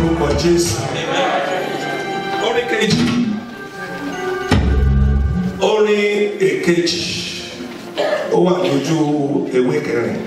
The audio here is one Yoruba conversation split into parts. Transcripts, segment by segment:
Lórúkọ Jésù. Orin kejì. Orin èkejì. Ó wà lójú ewé kẹrin.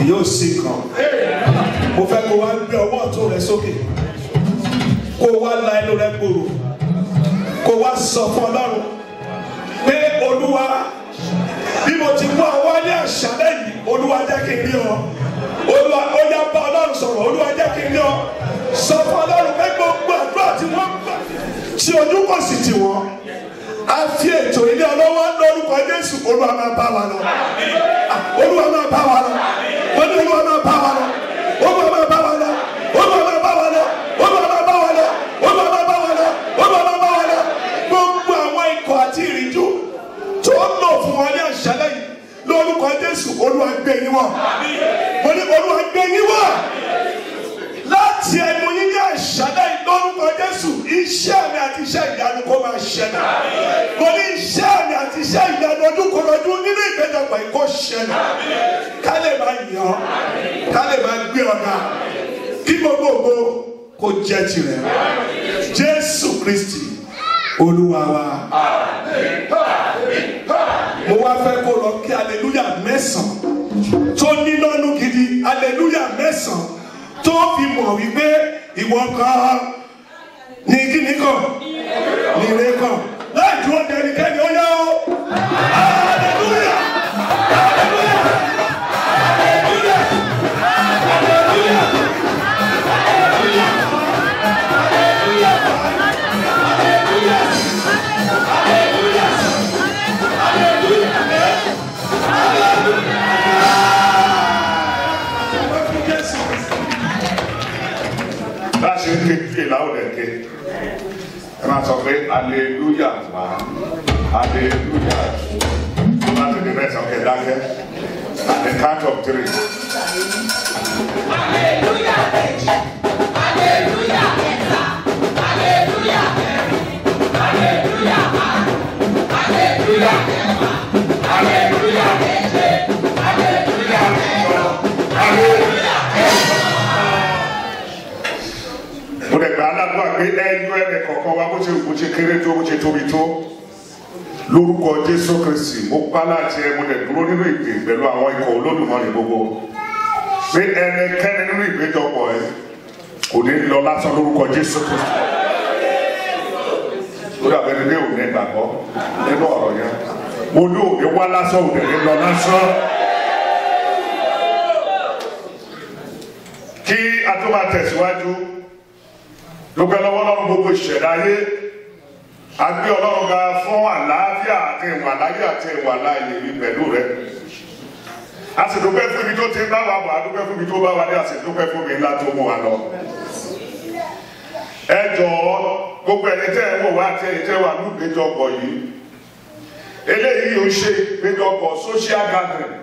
Yóò sì kàn. Mo fẹ́ kó wá gbé ọwọ́ ọ̀tún rẹ sókè, kó wá la ẹnu rẹ gbòòrò, kó wá sọ fún Ọlọ́run pé Olúwa, bí mo ti wá wá ní àṣálẹ́ yìí, Olúwa jẹ́ kí n rí ọ. Olúwa, ó yá bá Ọlọ́run sọ̀rọ̀, Olúwa jẹ́ kí n rí ọ. Sọ fún Ọlọ́run pé gbogbo àdúrà tí wọ́n gbà tí ojú kò sì tì wọ́n, a fi ètò ilé ọlọ́wọ́ lórúkọ Jésù. Olúwa máa bá wa lọ. Olúwa máa bá wa lọ. Olúwa máa bá wa lọ. Olúwa máa bá wa lọ. Olúwa máa bá wa lọ. Olúwa máa bá wa lọ. Olúwa máa bá wa lọ. Olúwa máa bá wa lọ. Gbogbo àwọn ikọ̀ àti ìrìnjú tó ń lò fún wa ní àṣálẹ́ yìí lórúkọ Jésù, Olúwa gbé yín wọ̀. Mo ní Olúwa gbé yín wọ̀. Láti ẹnu yín ní àṣálẹ́ yìí lórúkọ Jésù, iṣẹ́ mi àti iṣẹ́ ìyanu kó máa ṣẹlẹ̀. Mo ní iṣẹ́ mi àti iṣẹ́ ìyanu ojúkorojú nínú ìgbẹ́jọpọ̀ yìí kó ṣẹlẹ̀. Ká lè máa yàn, ká lè máa gbé ọ̀gá, kí gbogbo ògo kó jẹ́ tirẹ̀. Jésù Kristi Olúwa wa. Mo wá fẹ́ kó lọ kí aleluya 9 tó nílọ́nù gidi, aleluya 9 tó fi mọ̀ wípé ìwọ kan ní kíní kan ní ire kan láì dúró dẹnikẹ́ni ó yá o. Aleluya! Aleluya! Aleluya! Aleluya! Aleluya! Aleluya! Aleluya! Aleluya! Aleluya! Aleluya! Bá a ṣe ń ké láwùjọ ké, ẹ máa sọ pé hallelujah 1. Hallelujah. Láti di mẹ́sàn-án kẹ̀ dákẹ́. At the count of three. Hallelujah méjì, hallelujah mẹ́ta, hallelujah mẹ́rin, hallelujah márùn-ún, hallelujah mẹ́fà, hallelujah méje, hallelujah mẹ́jọ, hallelujah mẹ́sàn-án. Mo lè gbà aládùúgbà pé ẹyọ ẹnì kọ̀ọ̀kan wa bó ṣe bó ṣe kéré tó bó ṣe tóbi tó. Lórúkọ Jésù Kristi, mo pa láti ẹ mo lè dúró nínú ìpè pẹ̀lú àwọn ikọ̀ Olódùmarè gbogbo. Pé ẹnikẹ́ni nínú ìpéjọpọ̀ ẹ kò ní lọ lásán lórúkọ Jésù Kristi. Ó dàbí ẹni pé òní ìgbàgbọ́ nínú ọ̀rọ̀ yẹn. Mo ní òní wá lásán òní ní lọ lásán. Kí a tó máa tẹ̀síwájú, dúpẹ́ lọ́wọ́ Ọlọ́run gbogbo ìṣẹ̀dá ayé. A gbé Ọlọ́run ga fún àlàáfíà àti ìwàláyé àti ìwàláyé mi pẹ̀lú rẹ. A sì dúpẹ́ fún ibi tó ti bá wa bọ̀, a dúpẹ́ fún ibi tó bá wa dé, a sì dúpẹ́ fún mi ńlá tó mú wa lọ. Ẹ jọ̀ọ́ gbogbo ẹni tẹ́ ẹ wò wá àti ẹni tẹ́ wà ní ìpéjọpọ̀ yìí. Eléyìí yóò ṣe ìpéjọpọ̀ social gathering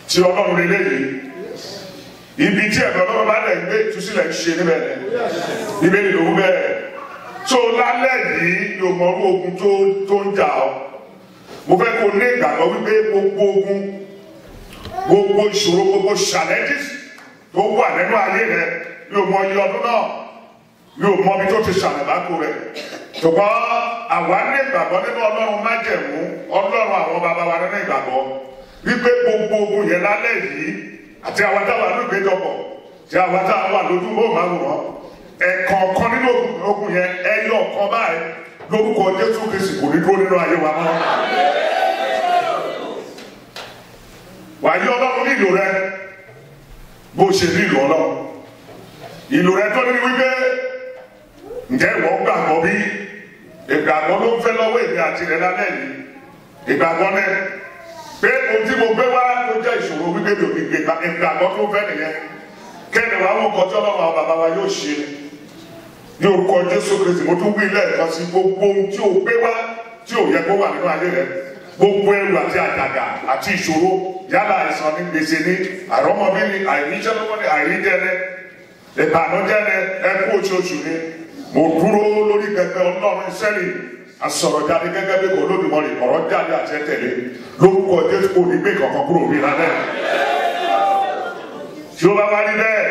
tí Ọlọ́run eléyìí. Ibi tí ẹ̀mí Ọlọ́run bá dẹ̀ gbé ìtúsílẹ̀ ń ṣe níbẹ̀ ni. Bíbélì ló wí bẹ́ẹ̀. Tó lálẹ́ yìí yóò mọ irú ogun tó ń jà ọ́. Mo fẹ́ kó ní ìgbàgbọ́ wípé gbogbo ogun, gbogbo ìṣòro, gbogbo challenges tó wà nínú ayé rẹ yóò mọ iye ọdún náà, yóò mọ ibi tó ti ṣàlẹ̀bákò rẹ. Ṣùgbọ́n àwa ní ìgbàgbọ́ nínú Ọlọ́run májẹ̀mú, Ọlọ́run àwọn bàbá wa nínú ìgbàgbọ́ wípé gbogbo ogun yẹn lálẹ́ yìí àti àwa táwa ní ìgbéjọpọ̀ tí àwa táwa wà lójú mọ́ọ̀máwòrán ẹ̀kọ̀ọ̀kan nínú ogun yẹn ẹyọ ọ̀kan báyìí lórúkọ Jésù Kristi kò ní dúró nínú ayé wa mọ́. Wàá yí Ọlọ́run ní ìlò rẹ bó ṣe ní ìlò Ọlọ́run. Ìlò rẹ tó ní wípé ǹjẹ́ ìwọ gbàgbọ́ bí? Ìgbàgbọ́ ló ń fẹ́ lọ́wọ́ èmi àti rẹ lálẹ́ yìí. Ìgbàgbọ́ náà pé ohun tí mo gbé wá tó jẹ́ ìṣòro wípé mi ò ní gbé ìgbàgbọ́ tó ń fẹ́ nìyẹn. Kẹ́ni wàá wọ́n kọjá Ọlọ́run àwọn bàbá wa yóò ṣe ní orúkọ Jésù Kristi. Mo tún wí lẹ́ẹ̀kan sí gbogbo ohun tí o gbé wá tí ò yẹ kó wà nínú ayé rẹ, gbogbo ẹrù àti àjàgà àti ìṣòro, yálà àìsàn ní gbèsè ní àrọ́mọbí ní àìríṣẹ́ lọ́wọ́ ní àìríjẹ ní ìbànújẹ́ ní ẹkú oṣooṣù ní. Mo dúró lórí pẹpẹ Ọlọ́run Ísírẹ́lì, asọ̀rọ̀ jáde gẹ́gẹ́ bí kò Olódùmarè, ọ̀rọ̀ jáde àti ẹ̀tẹ̀lé lórúkọ Jésù kò ní gbé kankan kúrò ní lálẹ́. Tí ó bá wá rí bẹ́ẹ̀,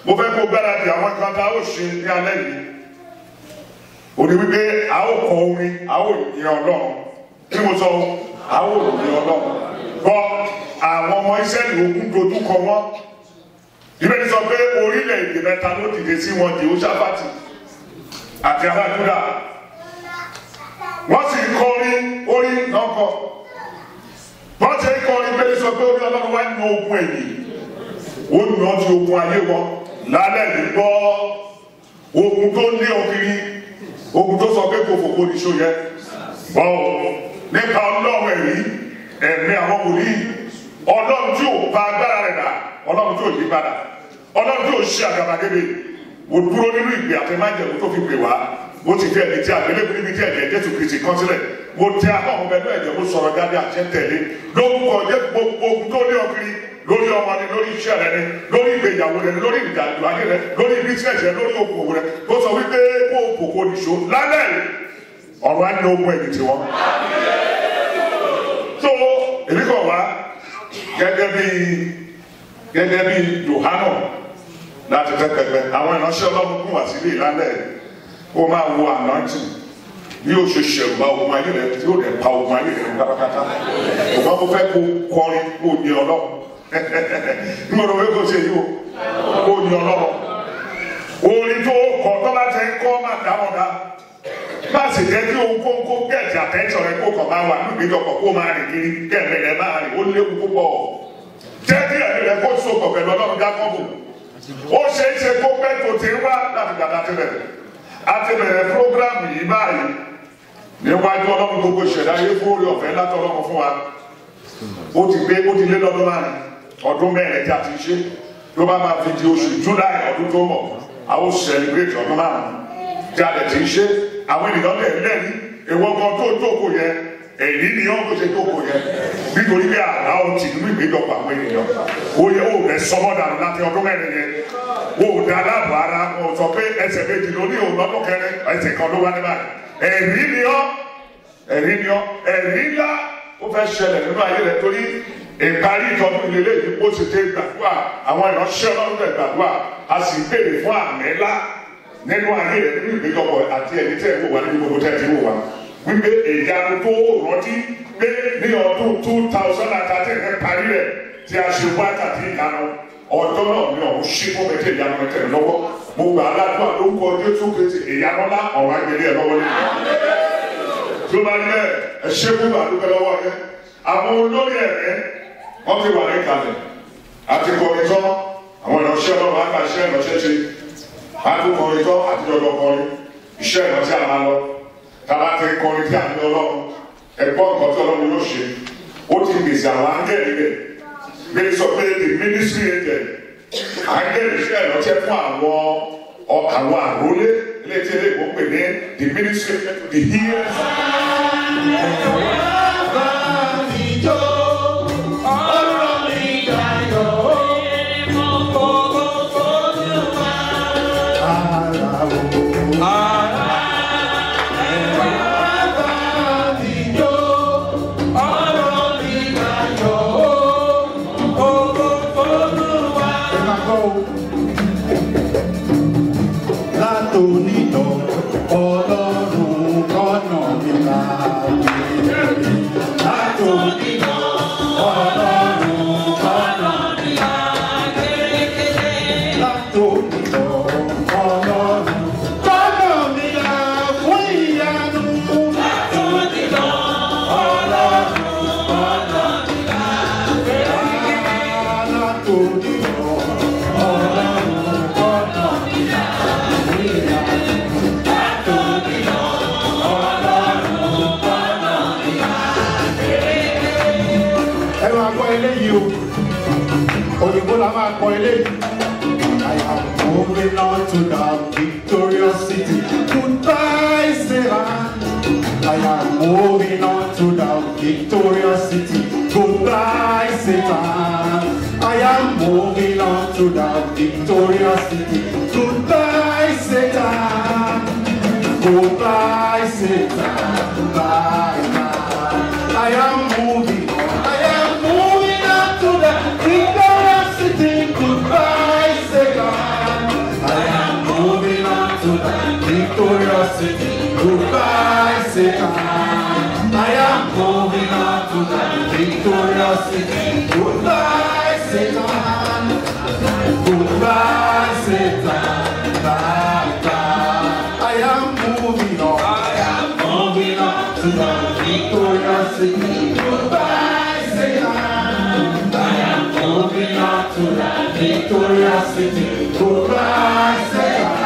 mo fẹ́ kó gbáradì àwọn nǹkan tá a ó ṣe ní alẹ́ yìí. Ó ní wípé a ó kọ orin, a ó yin Ọlọ́run. Kí mo sọ, a ó yin Ọlọ́run. Bọ́ àwọn ọmọ Ísírẹ́lì ogun dojú kọ wọ́n. Ìbéèrè sọ pé orílẹ̀-èdè mẹ́ta ló dìde sí wọn, Jèhóṣáfátì àti ará Júdà. Wọ́n sì kọrin orin náà kọ. Wọ́n ṣe ń kọrin bẹ́ẹ̀ sọ pé orí Ọlọ́run wá ní ogun ẹ̀yìn. Ó nà ti ogun ayé wọn lálẹ́ yìí gbọ́ ogun tó lé ọ kiri, ogun tó sọ pé kò fòkó níṣó yẹ. Bọ́ nípa Ọlọ́run ẹ̀rí ẹ̀mí àwọn wòlíì, Ọlọ́run tí ò pa agbára rẹ̀ dà, Ọlọ́run tí ò yí padà, Ọlọ́run tí ò ṣe àgàbàgebè. Mo dúró nínú ìpè àti májẹ̀mú tó fi pè wá. Mo ti fi ẹ̀mí tí àgbélébùú níbi tí ẹ̀jẹ̀ Jésù Kristi kán sílẹ̀. Mo tẹ ahọ́n mi pẹ̀lú ẹ̀jẹ̀, mo sọ̀rọ̀ jáde àṣẹ tẹ̀lé lórúkọ jẹ́ gbogbo ogun tó lé ọ kiri lórí ọmọ ni, lórí iṣẹ́ rẹ ni, lórí ìgbéyàwó rẹ ni, lórí ìdàgbò ayé rẹ, lórí bísíǹsì rẹ, lórí okòwò rẹ, tó sọ wípé kó o kòkó nìṣó lálẹ́ ọ̀rọ̀ á ní ogun ẹ̀yìn tiwọn. Tó èmi kàn wá gẹ́gẹ́ bí Jòhánù láti tẹ́ pẹpẹ àwọn ìránṣẹ́ Ọlọ́run kún wá sílé lálẹ́ kó máa wo anointing bí o ṣe ṣẹ̀rù bá ogun ayé rẹ tí ó lè pa ogun ayé rẹ pátápátá. Òmò mo fẹ́ kó kọrin kó ní Ọlọ́run. Mo rò wí kó ṣe yìí o, kó ní Ọlọ́run. Orin tó kọ tó bá ti ń kọ́ máa dá wọn dá. Má sì jẹ́ kí ohunkóhunkó gẹ̀ẹ́tì àtẹ́ńtọ̀ rẹ kó kàn máa wà níbi ìjọpọ̀ kó máa rìn kiri kẹ́mi rẹ máa rìn ó léwu púpọ̀. Jẹ́ kí ẹ̀mí rẹ kó sopọ̀ pẹ̀lú Ọlọ́run Jákọ́bù. Ó ṣe é ṣe kó pẹ́ tó ti wá láti gbàdá ti bẹ̀rẹ̀. A ti bẹ̀rẹ̀ prógráàmù yìí báyìí níwájú Ọlọ́run gbogbo ìṣẹ̀dá ayé fún orí ọ̀fẹ́ látọ̀ Ọlọ́run fún wa. Ó ti gbé ó ti lé lọ́dún márùn-ún ọdún mẹ́rin tí a ti ṣe ló bá máa fi di oṣù July ọdún tó mọ̀ a ó celebrate ọdún márùn-ún tí a lè ti ṣe. Àwọn ènìyàn lè lẹ́rìí Ìwọ gan tó jókòó yẹn, èyí ni wọn kò ṣe jókòó yẹn. Nítorí pé àrà ó ti nínú ìgbéjọpọ̀ àwọn ènìyàn. Ó yẹ ó rẹ̀ sọmọ́ dànù láti ọdún mẹ́rin yẹn. Ó dá láàbò ara ó sọ pé ẹsẹ̀ méjì ló ní òun lọ́dún kẹrin, ẹsẹ̀ kan ló wá ní báyìí. Ẹ̀rí ni ọ́, ẹ̀rí ni ọ́, ẹ̀rí ńlá ó fẹ́ ṣẹlẹ̀ nínú ayé rẹ̀ torí ìparí ìtọ́jú ilé yìí bó ṣe dé gbàdúrà àwọn ìránṣẹ́ Ọlọ́run rẹ̀ gbàdúrà a sì béèrè fún àmì ńlá nínú ayé rẹ̀ nínú ìgbéjọpọ̀ àti ẹ̀mí tẹ̀ ń wò wá nínú gbogbo tẹ̀ tí ń wò wá. Wípé ìyanu tó rántí pé ní ọdún 2013 rẹ̀ parí rẹ̀ tí a ṣe wákàtí ìyanu ọjọ́ náà ní ọ̀hún ṣí fún mi tí ìyanu rẹ̀ tẹ̀ lọ́wọ́. Mo gbà á ládùúgbà lórúkọ Jésù Kristi ìyanu ńlá ọ̀rọ̀ agbèrè ẹ̀ lọ́wọ́ nínú. Tó bá yẹ ẹ ṣé fún àdúgbò lọ́wọ́ yẹn. Àwọn olórí ẹ̀rẹ́ wọ́n ti wà ní kalẹ̀ àti kọrin tán àwọn ìránṣẹ́ Ọlọ́run á gbà iṣẹ́ ìránṣẹ́ ṣe àti kọrin tán àti dọ̀dọ̀ kọrin iṣẹ́ ìránṣẹ́ àmà lọ tàbá ti kọrin tí àmì Ọlọ́run ẹ̀gbọ́n nǹkan tí Ọlọ́run yóò ṣe ó ti gbèsè àwọn áńgẹ́lì rẹ̀ bí sọ pé the ministry agent áńgẹ́lì iṣẹ́ ìránṣẹ́ fún àwọn àrólé ilé tí ilé ìwọ̀n pè ní the ministry agent to the hearers. Òyìnbó la máa kọ eléyìí. I am moving on to the victorious city. Goodbye, Sarah. I am moving on to the victorious city. Goodbye, Satan. I am moving on to the victorious city. Goodbye, Satan. Goodbye, Satan. Bye, bye. I am moving on. I am moving on to the victorious city. Goodbye, Satan. I am moving on to the victorious city. Goodbye, Satan. I am moving on to the victorious city. Goodbye, Satan. Goodbye, Satan. Bye, bye. I am moving on. I am moving on to the victorious city. Goodbye, Satan. I am moving on to the victorious city. Goodbye, Satan.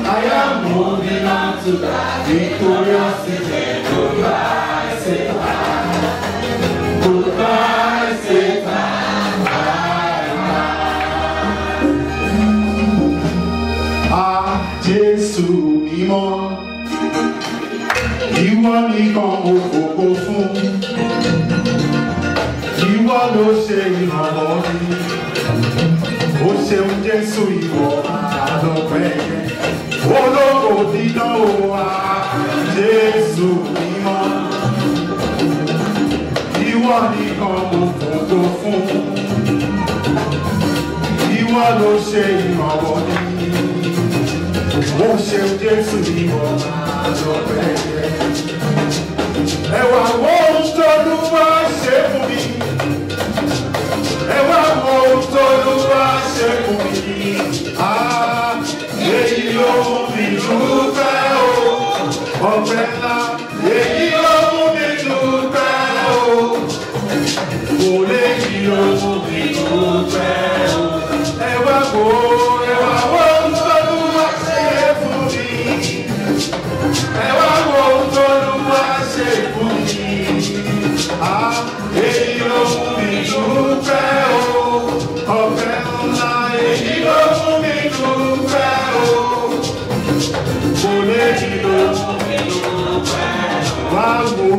I am moving on to the victorious city. Goodbye, Satan. Goodbye, Satan. Bye, bye. Ah, Jésù mímọ́, ìwọ nìkan mo fògo fún. Ìwọ ló ṣe ìrànwọ́ mi. Ó ṣeun Jésù ìwọ àlọ́pẹ́ yẹn. Ológo dídán o wa, Jésù mímọ́. Ìwọ nìkan mo fògo fún. Ìwọ ló ṣe ìrànwọ́ mi. Ó ṣeun Jésù ìwọ àlọ́pẹ́ yẹn. Ẹ wá wo ohun t'Olúwa ṣe fún mi. Ẹ wá wo ohun t'Olúwa ṣe fún mi. Ah, èyí ló mú mi dúpẹ́ o. Ọpẹ́ ńlá, èyí ló mú mi dúpẹ́ o. Kò lè yí ló mú mi dúpẹ́ o. Ẹ wá wo ohun t'Olúwa ṣe fún mi. Ẹ wá wo ohun t'Olúwa ṣe fún mi. Ah, èyí ló mú mi dúpẹ́ o. Ọpẹ́ ńlá, èyí ló mú mi dúpẹ́.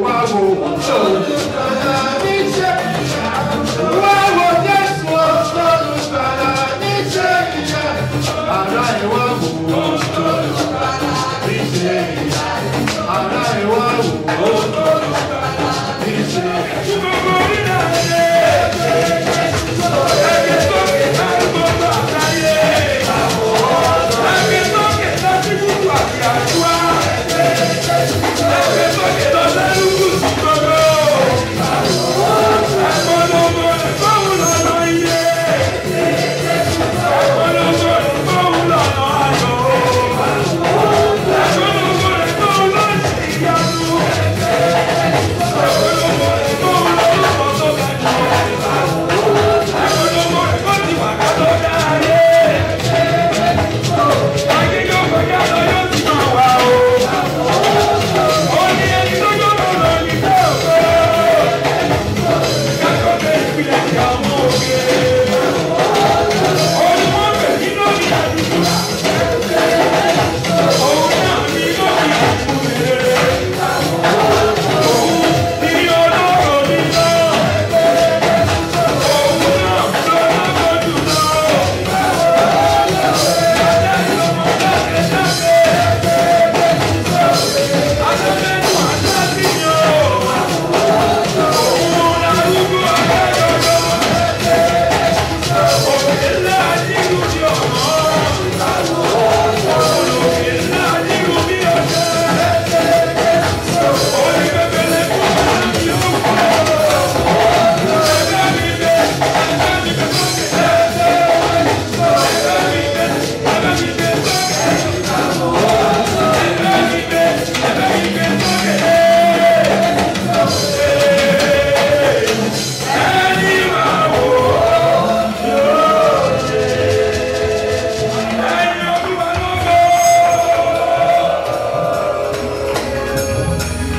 Wá wo olùgbàlà mi ṣe ìyanu. Wá wo Jésù olùgbàlà mi ṣe ìyanu. Ará ẹ wá wo olùgbàlà mi ṣe ìyanu. Ará ẹ wá wo olùgbàlà mi ṣe ìyanu.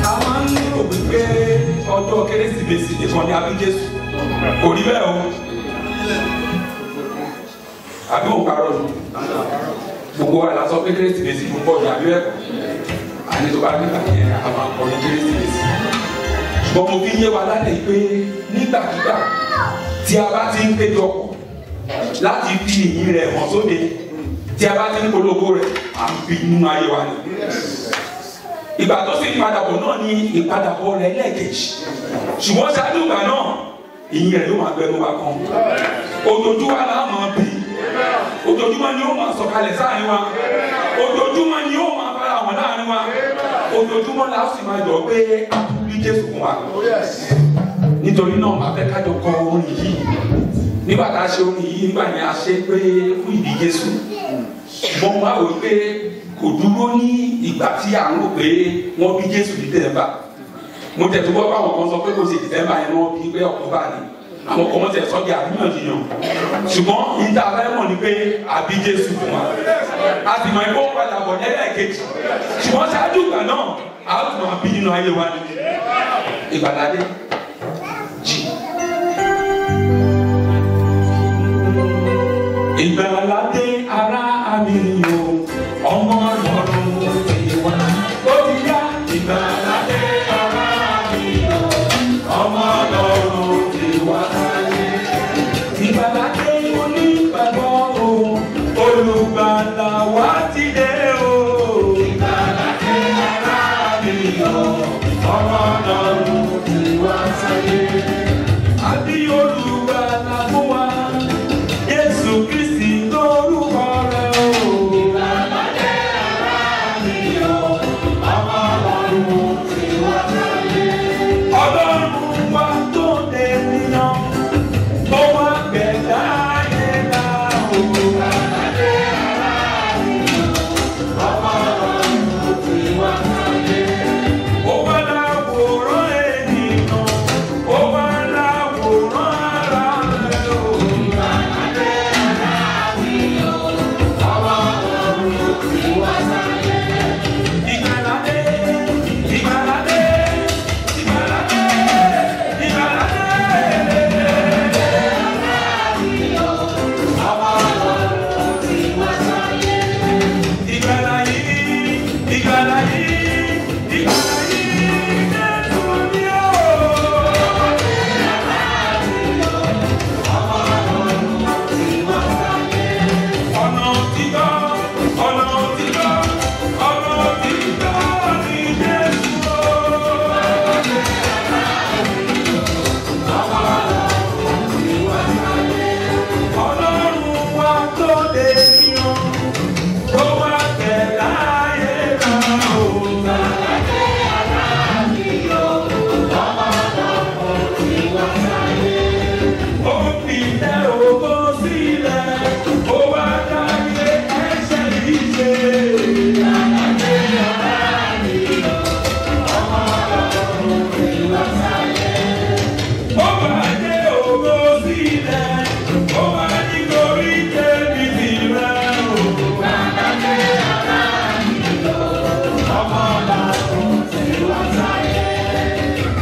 A máa ń lérò wípé ọjọ́ Kérésìmesì nìkan ni a bí Jésù. Kò rí bẹ́ẹ̀ o. Àbí òun parọ́ ni? Gbogbo wa la sọ pé Kérésìmesì ló pọ̀ jù, àbí bẹ́ẹ̀ kọ́? Àní tó bá nígbà yẹn a máa kọ ní Kérésìmesì. Ṣùgbọ́n mo fi yé wa lálẹ́ yìí pé nígbàkigbà tí a bá ti ń péjọ pọ̀ láti fi ìyìn rẹ̀ hàn sóde, tí a bá ti ń polongo rẹ̀, à ń fi nínú ayé wa ni. Ìgbà tó sì padàbọ̀ náà ni ìpadàbọ̀ rẹ̀ lẹ́ẹ̀kejì. Ṣùgbọ́n ṣáájú ìgbà náà, ìyìn rẹ̀ yóò máa gbẹnu wa kan. Ojoojúmọ́ la máa bí. Ojoojúmọ́ ni ó máa sọ̀kalẹ̀ sáàrin wa. Ojoojúmọ́ ni ó máa fara hàn láàrin wa. Ojoojúmọ́ la sì máa jọ pé a tún bí Jésù fún wa. Nítorí náà màá fẹ́ kájọ kọ orin yìí. Nígbà tá a ṣe orin yìí, nígbà yẹn a ṣe pé fún ìbí Jésù. Ṣùgbọ́n mo á wò pé kò dúró ní ìgbà tí à ń rò pé wọ́n bí Jésù ní Dẹ̀sẹ̀mbà. Mo tẹ̀ tó gbọ́ pé àwọn kan sọ pé kò ṣe Dẹ̀sẹ̀mbà yẹn wọ́n bí pé Ọ̀któbà ni. Àwọn kan tẹ̀ sọ́ di àríyànjiyàn. Ṣùgbọ́n níta fẹ́ mọ̀ ni pé a bí Jésù fún wa. A sì mọ̀ pé ó padà bọ̀ lẹ́lẹ́kejì. Ṣùgbọ́n ṣáájú ìgbà náà, a ó tún máa bí nínú ayé wa ni. Ìgbàládé jì. Ìgbàládé ará mi o, ọmọ Ọlọ́run ti wá. Ó ti yá. Ìgbàládé ará mi o, ọmọ Ọlọ́run ti wá. Ìgbàládé onígbàgbọ́ o, olùgbàlà wa ti dé o. Ìgbàládé ará mi o, ọmọ Ọlọ́run ti wá sáyé. Àbí olùgbàlà fún wa, Jésù Kristi lórúkọ rẹ̀ o. Ìgbàládé ará mi o, ọmọ Ọlọ́run ti wá sáyé. Ọlọ́run wa tó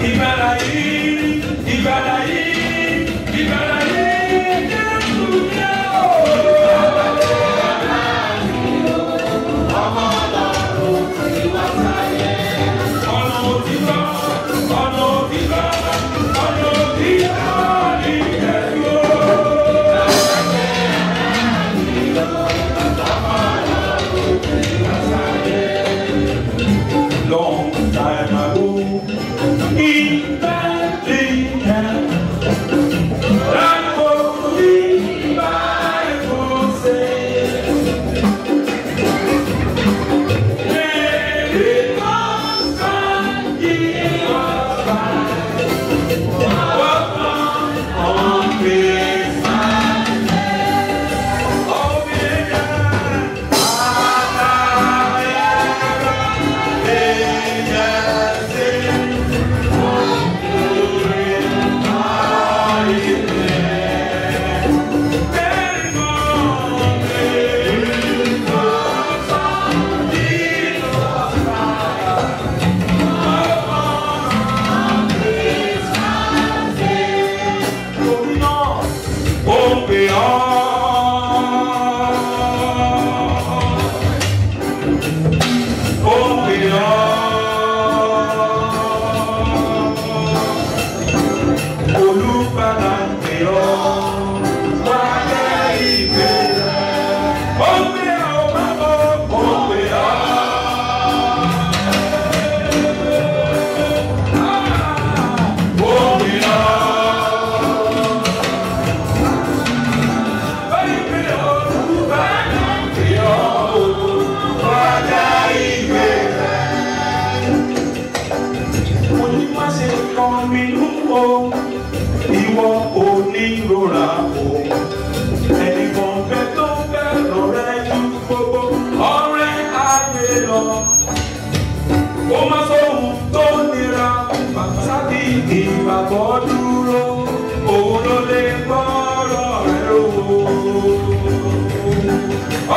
Ìgbàlà yìí, ìgbàlà yìí, ìgbàlà yìí, Jésù jẹ́ o. Ọ̀nà òtítọ́, ọ̀nà òtítọ́, ọ̀nà òtítọ́ ni Jésù o. Long time ago in Bethlehem, that holy Bible says, Mary was and was born on Christmas Day. Oh, Ó pè ọ́. Olùgbàlà ń pè ọ́. Wá jẹ́ ìpè rẹ̀. Ó pè ọ́ bàbá, ó pè ọ́. Ó pè ọ́. Ó pè ọ́, Olùgbàlà ń pè ọ́. Wá jẹ́ ìpè rẹ̀. Mo ní má ṣe kàn mí nú o, ìwọ onírora o. Ẹnìkan fẹ́ tó fẹ́ràn rẹ ju gbogbo ọ̀rẹ́ ayé lọ. Ó má sóhun tó nira, sábì ìgbàgbọ́ dúró, òun ló lè gbọ́rọ̀ rẹ o.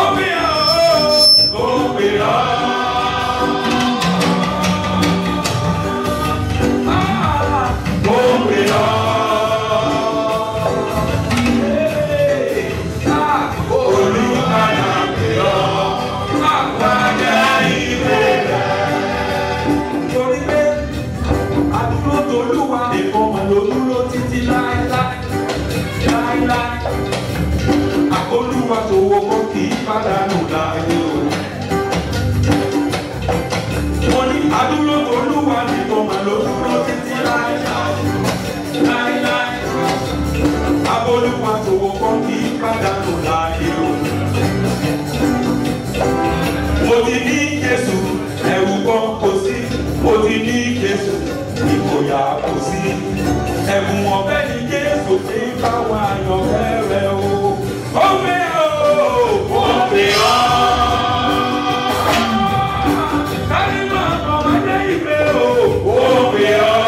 Ó pè ọ́, ó pè ọ́. Ó pè ọ́. Olùgbàlà pè ọ́. Wá jẹ́ ìpè rẹ̀. Torí pé àdúró tolúwa nìkan mà ló dúró títí láéláé. Láéláé. Àkólúwa tó wọ́pọ̀ kì í pàdánù láyé o. Wọ́n ní àdúró tolúwa nìkan mà ló dúró títí láéláé. Láéláé. Abolúwa tó wọ́pọ̀ kì í pàdánù láyé o. Mo ti ní Jésù, ẹ̀rù kan kò sí. Mo ti ní Jésù, ìfòyà kò sí. Ẹ̀bùn ọ̀fẹ́ ni Jésù fi ń bá wa yàn fẹ́rẹ̀ o. Ó pè ọ́, ó pè ọ́. Kárí máa kàn máa jẹ́ ìpè o. Ó pè ọ́.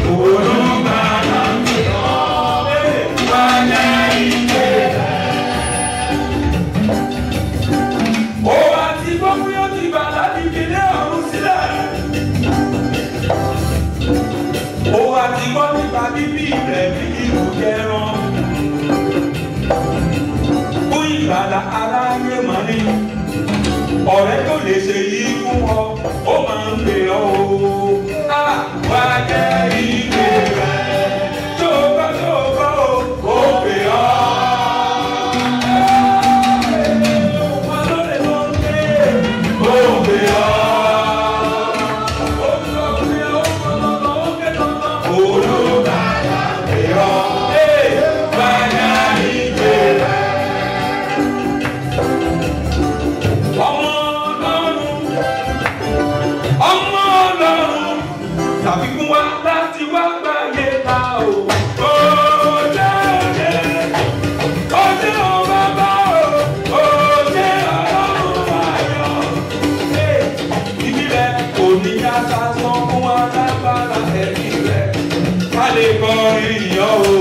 Olùgbàlà pè ọ́. Wá jẹ́ ìpè rẹ̀. Ó àti gbogbo yóò ti bà láti fi lé ọ̀run sílẹ̀. Ó àti gbọ́ nípa bíbí rẹ̀ ní ìlú kẹran. Fún ìgbàlà aráyé mọ́ ni. Ọ̀rẹ́ tó lè ṣe yìí fún ọ, ó máa ń pè ọ́ o. Á wá jẹ́ ìpè rẹ̀. Tó bá tó bá o, ó pè ọ́. Wọ́n ló lè lọ pé ó pè ọ́. Ó lọ pé ó lọ lọ ó ké tán. Olùgbàlà pè ọ́. Ee, wá jẹ́ ìpè rẹ̀. Ọmọ Ọlọ́run, ọmọ Ọlọ́run, tàbí kún wa láti wá gbáyé ta o. Ó jẹ́ òde, ó jẹ́ o bàbá o, ó jẹ́ Ọlọ́run ayọ̀. Ee, Ibi rẹ̀ kò ní yá sásán fún alágbára ẹ̀mí rẹ̀. Ká lè kọrin ìyàn o,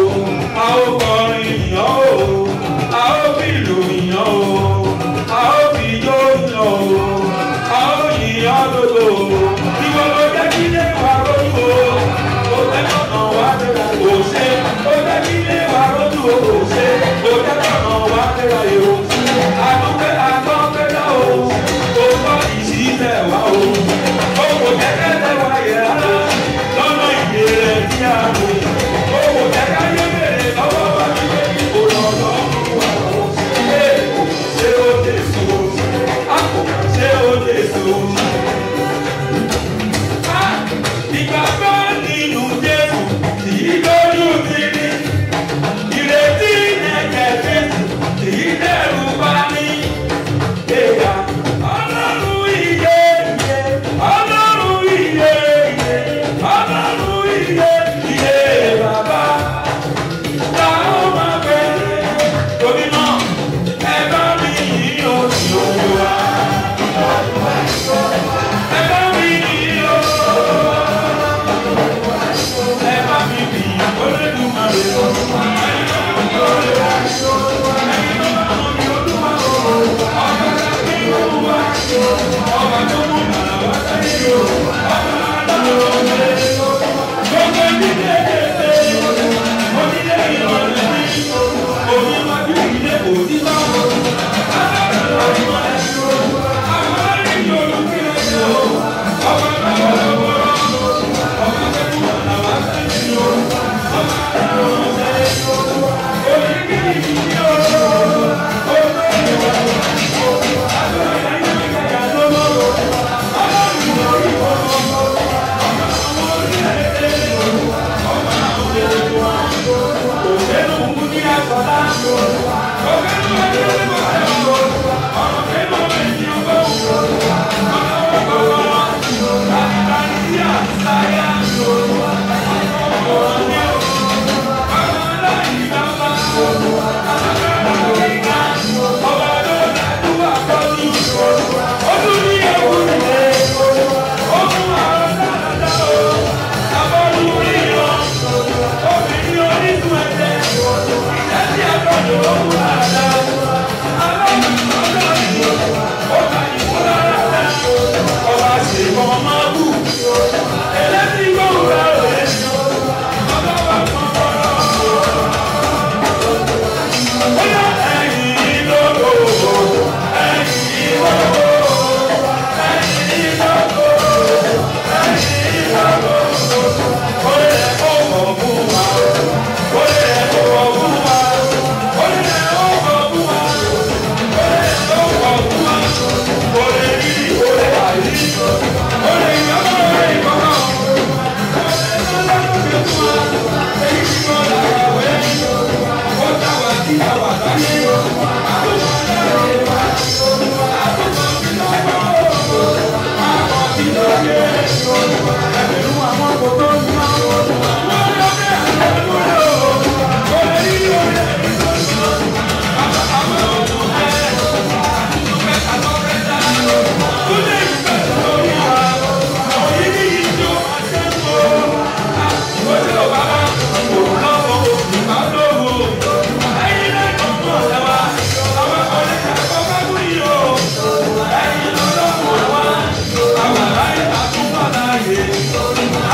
a ó kọrin ìyàn o, a ó fìlù ìyàn o, a ó fi ijó ìyàn o, a ó yìn. Yìn ọ́ lógo. Ìwọ ló jẹ́ kí ilé wa rójú o. Ó jẹ́ kọ̀nà wa dẹ́ra kò ṣe. Ó jẹ́ kí ilé wa rójú o kò ṣe. Ó jẹ́ kọ̀nà wa dẹ́ra yòó. Àdúgbò àgbọ̀ngbẹ́dá o. Ó kọ́ ìṣílẹ̀ wa o. Ó kò jẹ́ kẹ́lẹ́ wa yẹ rárá. Lọ́nà ìyè rẹ̀ tí a kò. Ó kò jẹ́ káyé bèrè lọ́wọ́ wa wípé kò lọ́dọ̀ wa o. Ṣé o Jésù? Ṣé o Jésù? Ìgbàgbọ́ nínú Jésù kìí lójú ti ní. Ìrètí ẹ̀jẹ̀ Jésù kìí dẹ́rù bá ní. Èyà Ọlọ́run iye iye, Ọlọ́run iye iye, Ọlọ́run iye iye bàbá. Ta ó máa bẹ̀rẹ̀ torí náà ẹ bá mi yìn ó ní Olúwa. Ẹ bá mi yìn ó. Ẹ bá mi yìn Olódùmarè.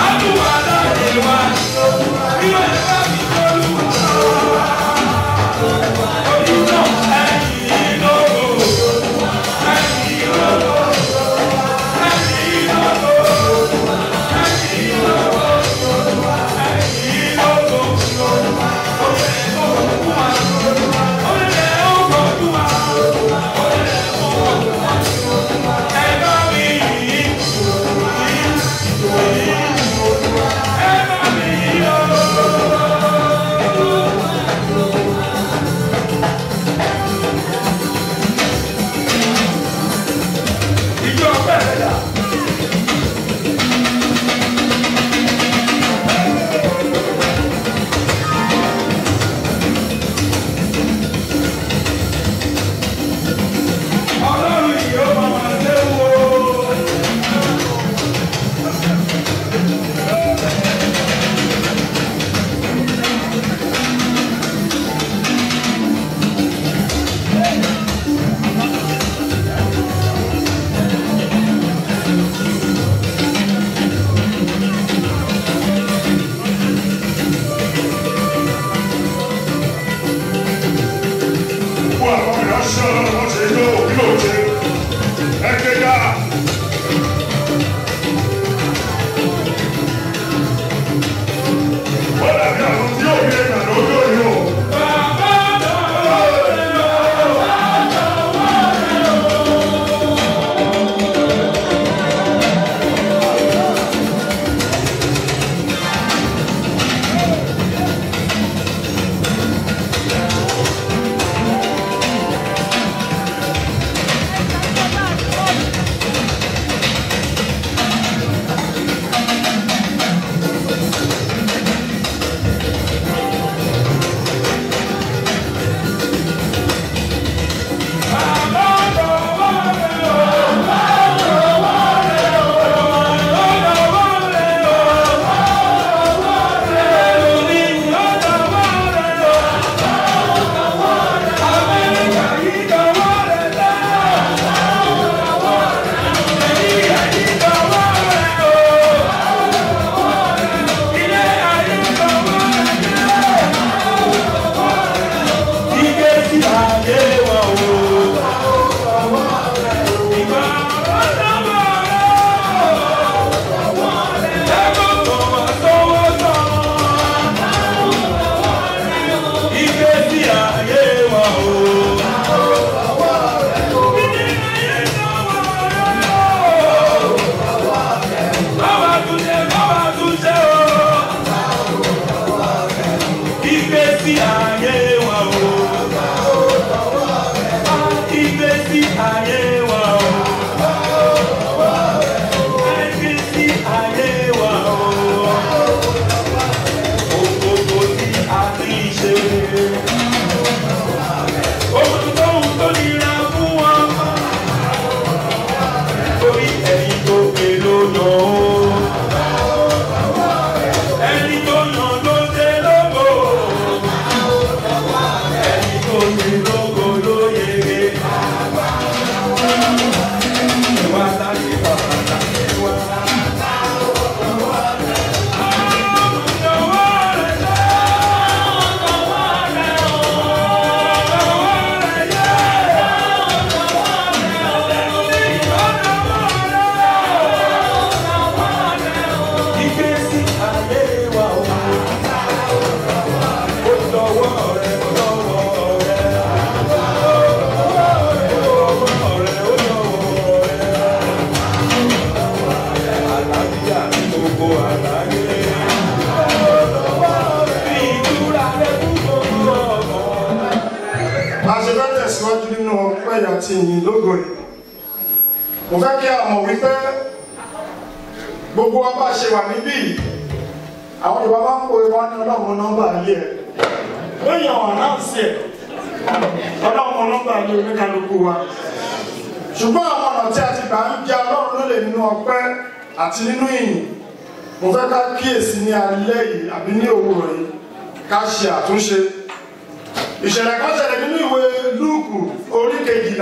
Àdúrà. àti ìyìn lógo yìí. Mo fẹ́ kí a mọ̀ wípé gbogbo wa bá ṣe wà níbí yìí, àwọn Yorùbá máa ń pòwe wọn ní Ọlọ́run nọ́mbà ilé ẹ̀. Lóyìn àwọn ànáǹsì ẹ̀, Ọlọ́run nọ́mbà ilé oníkálukú wa. Ṣùgbọ́n àwọn ọ̀nà tí a ti gbà ń jẹ́ Ọlọ́run lólè nínú ọpẹ́ àti nínú ìyìn, mo fẹ́ ká kíyèsí ní alẹ́ yìí àbí ní òwúrọ̀ yìí ká ṣe àtúnṣe. Ìṣẹ̀lẹ̀ kan ṣẹlẹ̀ nínú ìwé Lúùkù orí 12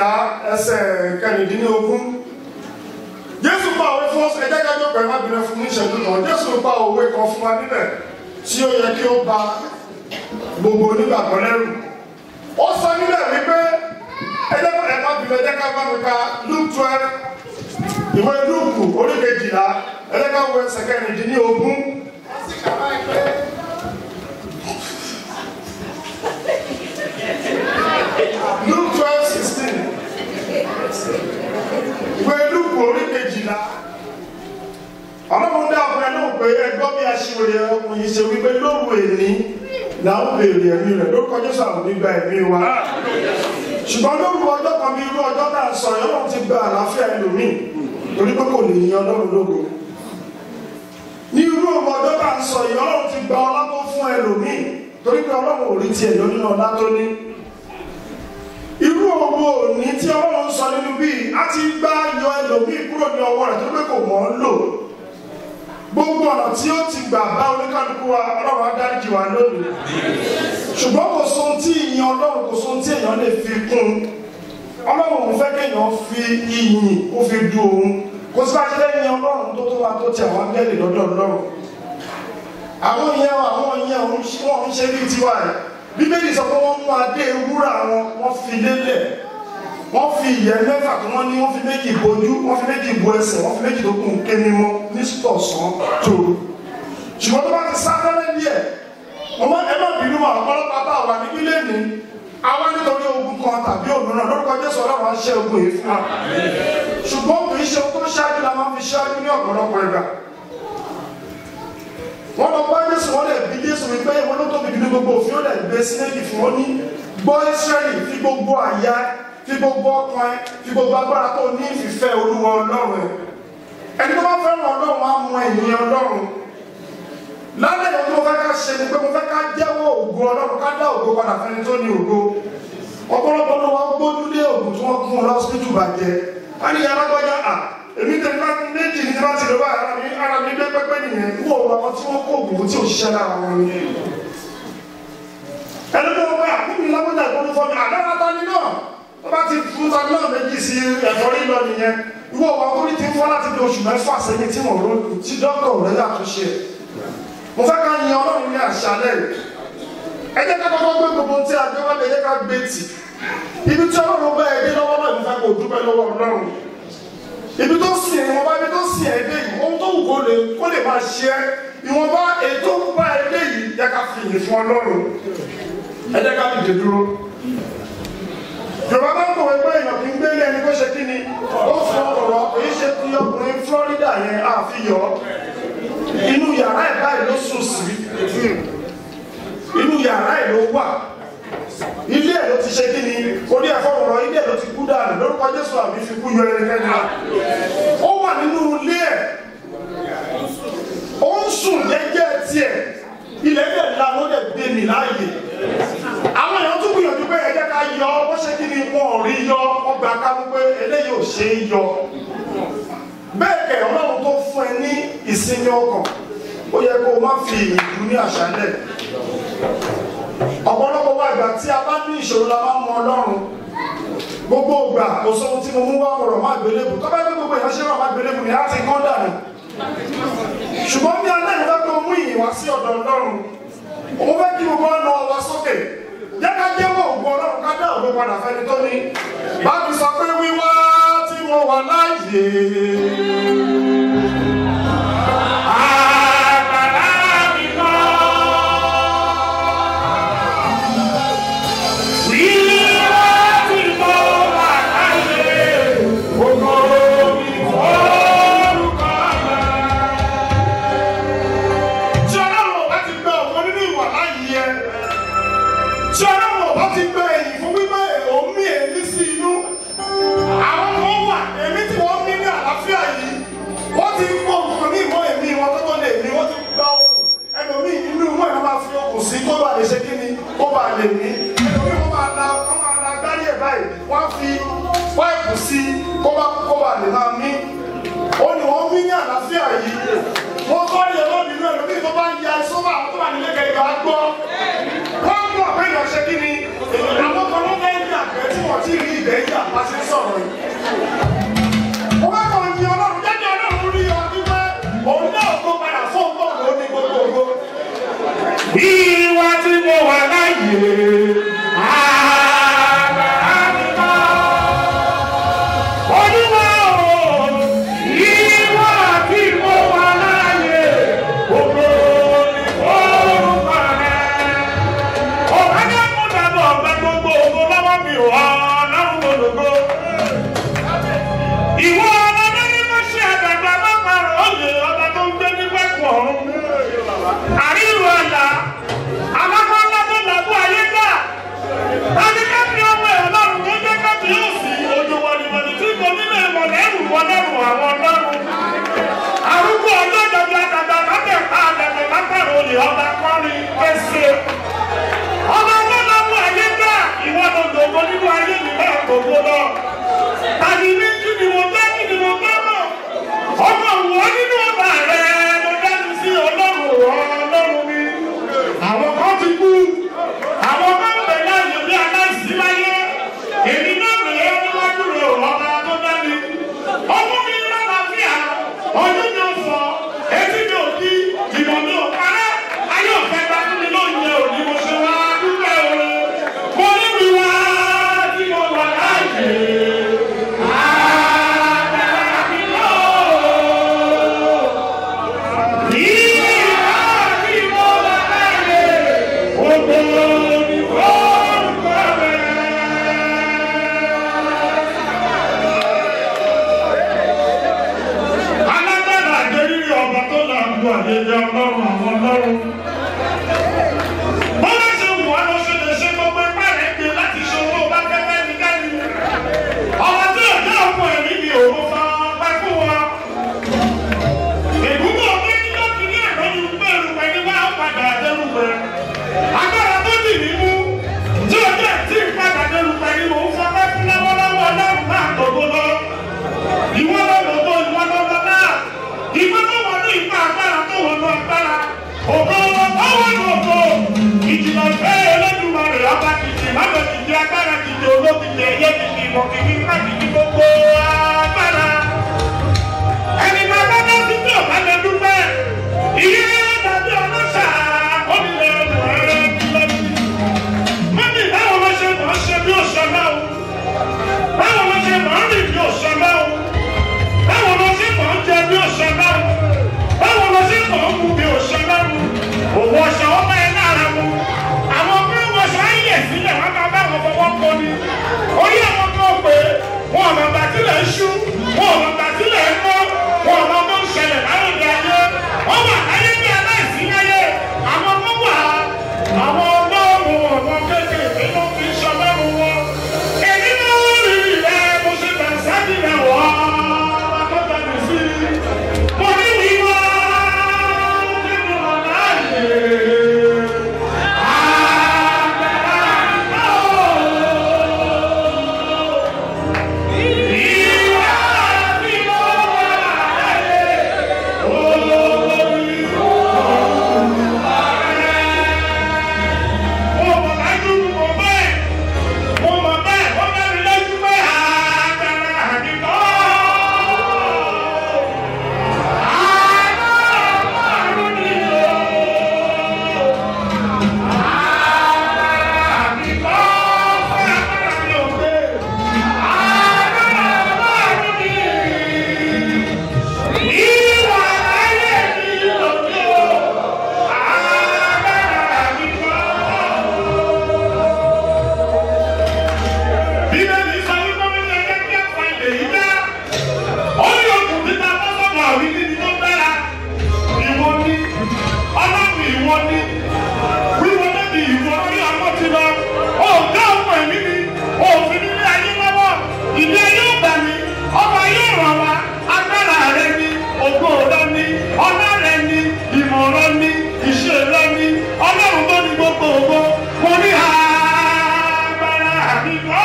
ẹsẹ̀ 16. Jésù pa òwe fún ẹ jẹ́ ká jókòó, ẹ má bínú fún ní ìṣẹ́jú kan. Jésù pa òwe kan fún wa níbẹ̀ tí ó yẹ kí ó ba gbogbo onígbàgbọ́ lẹ́rù. Ó sọ níbẹ̀ wípé ẹ jẹ́ ẹ má bínú, ẹ jẹ́ ká bá mi ka Luke 12, ìwé Lúùkù orí 12, ẹ jẹ́ ká wo ẹsẹ̀ 16. Luke 12:16. Ìwé Lúùkù orí 12. Ọlọ́run dá ọkùnrin náà pé ẹgbọ́n bí aṣiwèrè ọkùnrin yìí ṣe wípé lóru èní là ń béèrè ẹ̀mí rẹ̀. Lórúkọ Jésù àwọn onígbà ẹ̀mí wa. Ṣùgbọ́n lóru ọjọ́ kan bí irú ọjọ́ náà sọ yìí, Ọlọ́run ti gba àlàáfíà ẹlòmíì torí pé kò lè yin Ọlọ́run lógo. Ní irú ọjọ́ náà sọ yìí, Ọlọ́run ti gba ọlá tó fún ẹlòmíì torí pé Ọlọ́run ò rí tiẹ̀ yọ nínú ọlá tó ní. Irú òwò òní tí Ọlọ́run sọ nínú bíi a ti gbá yọ ẹlòmíì kúrò ní ọwọ́ rẹ̀ torí pé kò mọ̀ ọ́n lò. Gbogbo ọ̀nà tí ó ti gbà bá oníkálukú wa, Ọlọ́run á dáríjì wa lónìí. Ṣùgbọ́n kò sóhun tí ìyìn Ọlọ́run, kò sóhun tí èèyàn lè fi kún. Ọlọ́run òun fẹ́ kéèyàn fi ìyìn kó fi du òun. Kò sí bá ṣe lẹ́yìn Ọlọ́run tó tó wa tó ti àwọn áńgẹ́lì lọ́dọ̀ Ọlọ́run. Àwọn ìyẹn wọ́n ń ṣe bíi tiwa ẹ̀. Bíbélì sọ pé wọ́n mú adé wúrà wọn, wọ́n fi lélẹ̀. Wọ́n fi ìyẹ́ mẹ́fà tí wọ́n ní, wọ́n fi méjì bojú, wọ́n fi méjì bo ẹsẹ̀, wọ́n fi méjì tó kún ké mímọ́ ní tọ̀sán tòru. Ṣùgbọ́n tó bá ti sá fẹ́rẹ́ díẹ̀, ẹ má bínú mọ́, ọ̀pọ̀lọpọ̀ bá wà níbí lẹ́nu. Àwa nítorí ogun kan tàbí òmíràn, lórúkọ Jésù Ọlọ́run á ṣẹ́ ogun yìí fún wa. Ṣùgbọ́n kì í ṣe ohun tó ṣáájú la máa fi ṣáájú ní ọ̀pọ̀lọpọ̀ ìgbà. Wọ́n lọ bá Jésù, wọ́n lè bí Jésù wípé ìwọ ló tóbi jù ní gbogbo òfin, ó lè gbé sí méjì fún wọn ní gbọ́ Ísírẹ́lì, fi gbogbo àyà, fi gbogbo ọkàn ẹ, fi gbogbo agbára tó ní ìfìfẹ́ Olúwa Ọlọ́run ẹ. Ẹni tó bá fẹ́ràn Ọlọ́run á mọ ẹ̀yìn Ọlọ́run. Lálẹ́ ìwọ tí mo fẹ́ ká ṣe ni pé mo fẹ́ ká jẹ́wọ́ ògo Ọlọ́run, ká dá ògo padà fẹ́ni tó ní ògo. Ọ̀pọ̀lọpọ̀ ló wá gbójúlé ògùn tí wọ́n kún un lọ́sípítù bàjẹ́. Wọ́n ní alágbájá à, èmi tẹ̀lé bá méjì ní bá ti lọ bá ara mi gbé pẹ́pẹ́ nìyẹn. Wọ́n wọ àwọn tí wọ́n kó ògùn tí ò ṣiṣẹ́ lára wọn ni. Ẹni tó wọ́n pẹ́ àkúmi lágbájá ìgbóni fọ́ mi, àdára ta ni náà. Tó bá ti fún ta náà méjì sí ẹ̀fọ́rí lọ nìyẹn. Ìwọ wà kúrì ti ń fọ́ láti bí oṣù mẹ́fà sẹ́yìn tí wọ́n rò tí dókítà rẹ̀ yàtúnṣe. Mo fẹ́ ká yin Ọlọ́run ní àṣálẹ́ yìí. Ẹ jẹ́ ká kọ́kọ́ gbé gbogbo tí a gbé wá lè jẹ́ ká gbé tì. Ibi tí Ọlọ́run bá ẹ dé lọ́wọ́ náà, mo fẹ́ kó dúpẹ́ lọ́wọ́ Ọlọ́run. Ibi tó sìn ìwọ̀nba ibi tó sìn ẹ dé yìí, ohun tó wù kó lè máa ṣe ẹ́. Ìwọ̀nba ètò bá ẹ dé yìí, jẹ́ ká fi ìyìn fún Ọlọ́run. Ẹ jẹ́ ká dìde dúró. Yorùbá máa ń kọ̀wé pé èèyàn kì í gbé ilé ẹni kó ṣe kí ni, ó fọ ọ̀rọ̀ kì í ṣe ti ọkùnrin Florida yẹn àfihàn. Inú yàrá ẹ̀ báyìí ló sùn sí. Inú yàrá ẹ̀ ló wà. Ilé ẹ̀ ló ti ṣe kí ni, orí ẹ̀fọ́ ọ̀rọ̀ ilé ẹ̀ ló ti kú dànù. Lórúkọ Jésù àmì fi kú yọ ẹnikẹ́ni. Ó wà nínú ilé ẹ̀. Ó ń sùn jẹ́jẹ́ tiẹ̀. Ilẹ̀ bẹ̀ la ló dẹ̀ gbé mi láàyè. Àwọn èèyàn tún gbìyànjú pé ẹ jẹ́ ká yọ ọ́, bó ṣe kí ni wọn ò rí yọ, wọ́n gba kámú pé eléyìí ò ṣe é yọ. Bẹ́ẹ̀ kẹ̀ Ọlọ́run tó fún ẹ ní ìsinmi ọkàn, ó yẹ kó o má fi ìlú ní àṣálẹ̀. Ọ̀pọ̀lọpọ̀ wa ìgbà tí a bá ní ìṣòro la máa ń mọ Ọlọ́run. Gbogbo ìgbà kò sóhun tí mo mú wá ọ̀rọ̀ má gbélébù. Tó bá gbé gbogbo ìránṣẹ́ rọ̀ má gbélébù ni á ti kán dànù. Ṣùgbọ́n ní alẹ́ ìfẹ́ kó mú ìyìn wá sí ọ̀dọ̀ Ọlọ́run. Mo fẹ́ kí gbogbo ọ̀nà wa sókè. Jẹ́ ká jẹ́wọ́ ògo Ọlọ́run, ká dá ògo padà fẹ́ni tó ní. Bá mi sọ pé wíwá tí mo wà láàyè. Àgbàlá mi mọ́. Wíwá tí mo wà láàyè. Ògo mi forúkọ rẹ̀. Tí Ọlọ́run ò bá ti gba ògo nínú ìwà láàyè ẹ, tí Ọlọ́run ò bá ti gba èyí fún wípé òun mí èémí sí inú, wọ́n ti rí ìgbẹ́yà bá ṣe ń sọ̀rọ̀ yìí. Mo bá kàn yin Ọlọ́run jẹ́jẹ́ Ọlọ́run rí ọ wípé òun náà kó padà fún ọgbọ́n òun ní gbogbo ògo. Ìwà tí mo wà láyé, agbára mi kọ́. Olúwa o, ìwà tí mo wà láyé, ògo ni orúkọ rẹ̀. Ọ̀gá dákun dábọ̀ ọ̀gbà gbogbo ògo lọ́wọ́ mi ò Ọlọ́run ológo. Ìwọ ọlọ́dún ní mo ṣe àdàgbà má parọ́ òye ọba tó ń gbé ní pẹ́kun ọ̀run. Àríwá àlá, alákọ̀ọ́lá tó làbú ayé gbà. Tani ká fi ọmọ ẹ̀ ọlọ́run tó jẹ́ ká fi yóò sí ojú wọ̀nìwọ̀nì tí kò nílò ìmọ̀lẹ́ ẹ̀rù wọlọ́run àwọn ọlọ́run. Arúgbó ọlọ́jọ́jọ́ àdàgbà látẹ̀ká àdàgbà látẹ̀rù olè ọba kọrin pèsè. Ọba tó làbú ayé gbà, ìwọ ló gbogbo nínú ayé mi náà gbogbo lọ. Tani ní kí ni mo bá kí ni mo bá mọ̀? Ọmọ wọ nínú ọba rẹ̀ ló dájú sí ọlọ́run ọlọ́run mi. Àwọn kan ti kú, àwọn kan bẹ̀ láàyè bí aláìsí láyé. Èmi náà rèé níwájú rẹ̀ ọba tó dá mi. Ọmọ mi lálàáfíà, ọdún mi ò fọ́, etí mi ò di, ìmọ̀ mi ò parẹ́. Ayé òfẹ́ gba fún mi lóúnjẹ òní mo ṣe wá dúpẹ́ oore. Mo ní wíwá tí mo wà láàyè. Agbára mi lọ. Ìwà tí mo wà láàyè, ògo ni orúkọ rẹ̀. Alágbára àjẹrírí ọba tó là ń bu àlejò ọlọ́run àwọn ọlọ́run. Bọ́lá ṣe wù wá lọ ṣe lè ṣe gbogbo ipá rẹ̀ gbé láti ṣe owó bá fẹ́fẹ́ ní káyìí. Ọba tí ò dá òkun ẹ̀mí ni òun fa ọpẹ́ fún wa. Ègúngún ọgbẹ́ níjọ́ kìíní àná ni pé erùpẹ̀ ni wá padà dérúpẹ̀. Agbára tó dì mí mú tí ó jẹ́ tí ń padà dérúpẹ̀ ni mò ń fọpẹ́ fún lọ́wọ́lọ́wọ́ ọlọ́run náà gbogbo lọ. Ìwọ lọ́lọ́gbọ́ ìwọ lọ́lọ́ náà. Ìwọ tó wọnú ìpa agbára tó wọnú agbára. Ògo ọwọ́ ní ògo. Ìjìnlẹ̀ ìfẹ́ Olódùmarè ọba kìjì lábẹ́ kìjì agbára kìjì olókìjì ẹyẹ kìjì ìmọ̀ kìjì ńlá kìjì gbogbo agbára. Ẹni máa bá bá sí tí ò bá lè dúpẹ́. Ìyé tàbí ọlọ́ṣà onílẹ̀ ọ̀rẹ́ lọ́dún. Mọ́mí báwo ló ṣe mọ̀ ọ́ ṣe bí òṣèlú o? Báwo ló ṣe mọ̀ ọ́ rìn bí òṣèlú o? Báwo ló ṣe mọ̀ ọ́ jẹ bí òṣèlú o? Báwo ló ṣe mọ̀ ọ́ mu bí òṣèlú o? Òwò ọ̀ṣọ́ ọmọ ẹ lára mu. Àwọn ọmọ ọ̀ṣọ́ ayé sílẹ̀ wọ́n máa bá wọn fọwọ́ kọ ni. Orí àwọn kan pé wọn ò mọ̀ sílẹ̀ ń ṣú, wọn ò mọ̀ sílẹ̀ ń mọ́, wọn ò mọ̀ tó ń ṣẹlẹ̀ láwùjọ ayé. Wọ́n wà láyé bí aláìsí láyé. Àwọn kan wà àwọn ọlọ́run ọ̀nà kéékèèké ló fi ń ṣọlọ́run wọn. Èmi náà rí rẹ̀ mo ṣe tàǹsáàdì rẹ̀ wọ́ akọ́ta mi sí. Mo ní wíwá nínú ọ̀nà ààyè. Agbára náà. Ìwà tí mo wà láyé, olórí mo mọ̀ dájú mo bẹ́ẹ̀ mo mọ̀ bẹ́ẹ̀ ó dá mi lójú pé agbára mi kọ́. Agbára mi o. Agbára mi kọ́. Fún agbára mi ò gbé. Agbára mi. Ìwà láyé mi ò gbé o. Agbára mi kọ́. Bíbélì sọ wípé wọ́n ní ẹgbẹ́ kí ẹ̀fọ́ ilé yìí dá. Ó ní okùn títa bọ́sọ̀dọ̀ àwí níbi tó dára. Ìwọ ni ọlọ́run ìwọ ni wíwọ níbi ìwọ ní ọmọ ti lọ. Ó dá ọmọ ẹ̀mí mi, òfin nílé ayé lọ́wọ́. Ìdí ayé ò gbà mí, ọmọ ayé ò ràn wá. Agbára rẹ ni, ògo rẹ ni, ọlá rẹ ni, ìmọ̀ rẹ ni, ìṣe rẹ ni, ọlọ́run tó ní gbogbo ògo. Mo ní agbára mi kọ́.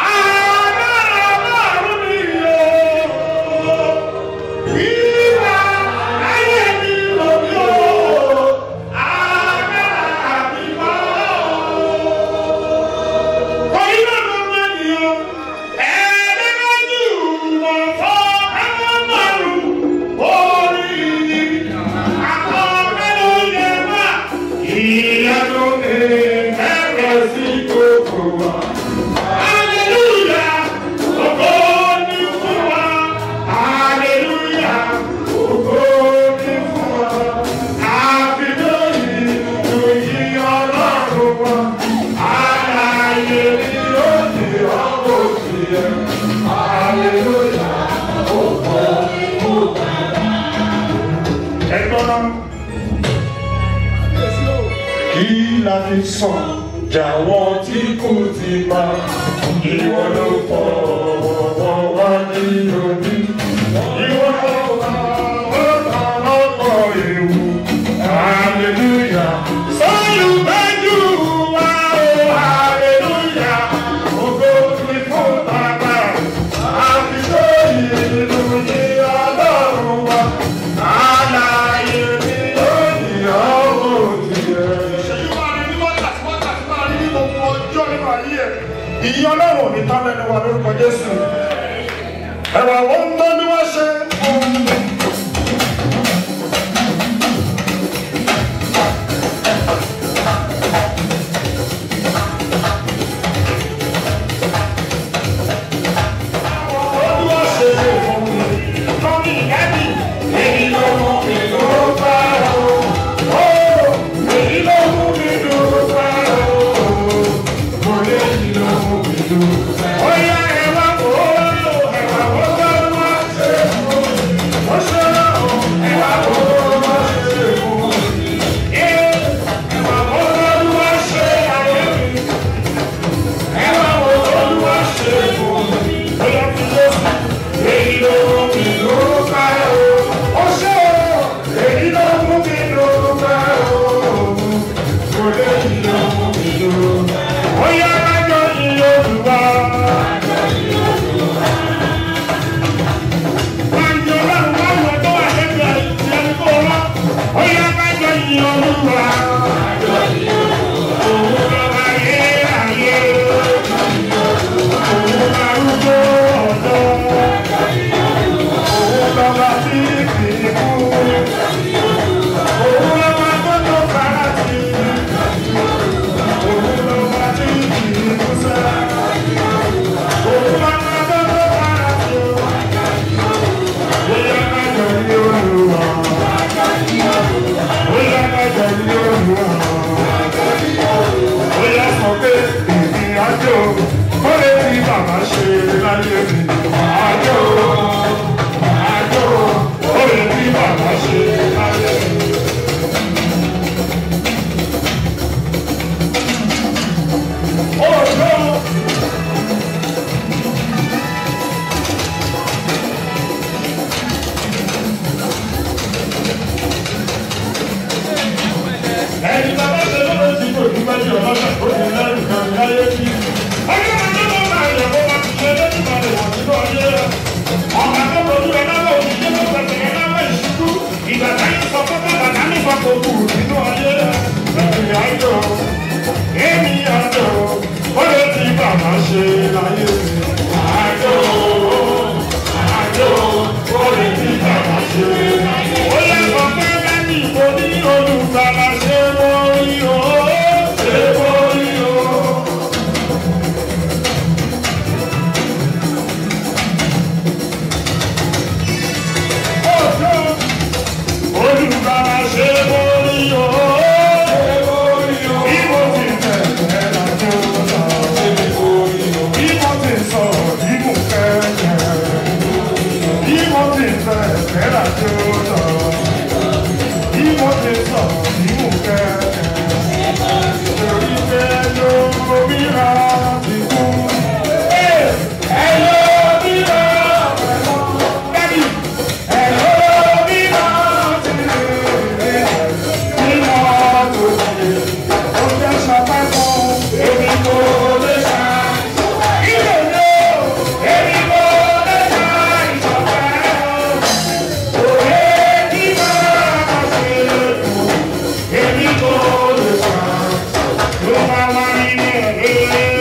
Agbára Ọlọ́run mi o. Ìwà ayé mi lòdì o. Agbára mi kọ́. sàn? Kí la fi sàn? Jàwọ́ tí kò ti pa. Ìwọ ló pọ̀ wọ́n wá ní ojú. Ìwọ ló pa ọ̀pọ̀lọpọ̀ ewu. Hallelujah. Olùgbẹ́jú wa o, hallelujah. Ògo ni fún bàbá. Àfi tó ìlú ní Ọlọ́run wa. Alààyè ni ó ní ọ̀rọ̀ tiẹ̀. Ìṣẹ́jú máa rí ní wákàtí wákàtí máa rí ní gbogbo ọjọ́ nínú ayé ẹ̀. Ìyìn Ọlọ́run ò ní tán lẹ́nu wa lórúkọ Jésù. Ẹ̀wà wo ń tọ́ ní wá ṣe fún mi? Olúwa ṣe fún mi. Tọ́mì ìyáàbí, èyí ló mú mi dúpẹ́ o. Ó, èyí ló mú mi dúpẹ́ o. Mo lè yí ló mú mi dúpẹ́. Ó yá ẹ̀wà wò ó, ẹ̀wà wò ó wá ṣe fún mi. Ó ṣe o, ẹ̀wà wò ó wá ṣe fún mi. Ẹ̀wà wò ó wá ṣe ayé mi. Ẹ̀wà wò ó wá ṣe fún mi. Ó yá fi Jésù. Èyí ló mú mi dúpẹ́ o. Ó ṣe o. Èyí ló mú mi dúpẹ́ o. Kò lè yí ló mú mi dúpẹ́. Ó yá kájọ yìn Olúwa. Kájọ Ọlọ́run wá wọ tó wà lẹ́gbẹ̀ẹ́ ìyẹn kó wá. Ó yá kájọ yìn Olúwa. Òun lọ́ba ayérayé. Òun arúgbó ọ̀dọ́. Òun lọ́ba tí kì í kú. Òun lọ́ba tó tó farati. Òun lọ́ba tí kì í kú sá. Òun lọ́ba tó tó farati. Bóyá kájọ ní Olúwa. Bóyá kájọ ní Olúwa. Bóyá sọ pé èmi àjò ó lè fi bàbá ṣe láyé mi. Àjò àjò ó lè fi bàbá ṣe láyé mi. Òjò. Ẹni bàbá ṣe lọ́wọ́ tí kò ní bá jẹ́ ọlọ́ṣà tó ní lẹ́rù kan láyé bí. Ọjọ́ máa tó bá máa yẹ̀ kó máa ti ṣe lójú máa lè wọ̀ nínú ayé rẹ̀. Ọ̀gá tó bojú rẹ̀ lábẹ́ òbí jẹ́ tó gbẹ̀gbẹ̀ rẹ̀ lábẹ́ ìṣubú. Ìgbà táyé sọ pé bàbá ní ìfọ̀ kò kù nínú ayé rẹ̀. Èmi àjò, èmi àjò, ó lè ti bàbá ṣe láyé mi. Àjò, àjò, ó lè ti bàbá ṣe láyé mi. Ó yẹ kó fẹ́ bá ní ìbò ní olùgbàlà ṣe borí o, ṣe borí o. Òjò, olùgbàlà ṣe borí o, ṣe borí o. Bí mo ti tẹ̀lé lájọ́ lọ, ṣe borí o. Bí mo ti sọ̀rọ̀ bí mo fẹ́ jẹ́. Bí mo ti tẹ̀lé lájọ́ lọ. Bí mo ti sọ̀rọ̀ bí mo fẹ́ jẹ́. Torí pé lómìnira ti kú. Ẹ lómìnira dádì, ẹ lómìnira ti rí. Mímọ́ tó ṣe, ó jẹ́ ṣọpẹ́ fún èmi kò lè ṣá. Ilé ló, èmi kò lè ṣá ìṣọ̀pẹ́. Òye tí máa ṣe kù, èmi kò lè ṣá. Ló máa wá nínú ẹ̀rẹ́.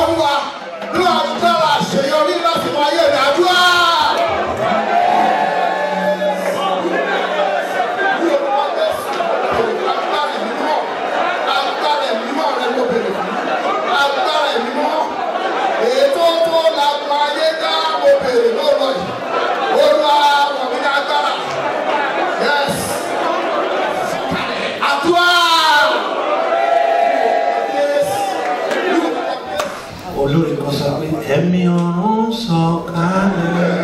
Olúwa ní agbára àṣeyọrí láti mọ ayé mi àdúrà. Agbára ẹ̀mí mímọ́ rẹ mo béèrè fún. Agbára ẹ̀mí mímọ́. Ètò tó lagun ayé dá mo béèrè lọ́rọ̀ yìí. Olúwa wọ̀ mí ní agbára. Yes. Àdúrà. Olórin kan sọ pé ẹ̀mí ọ̀run sọ̀kalẹ̀.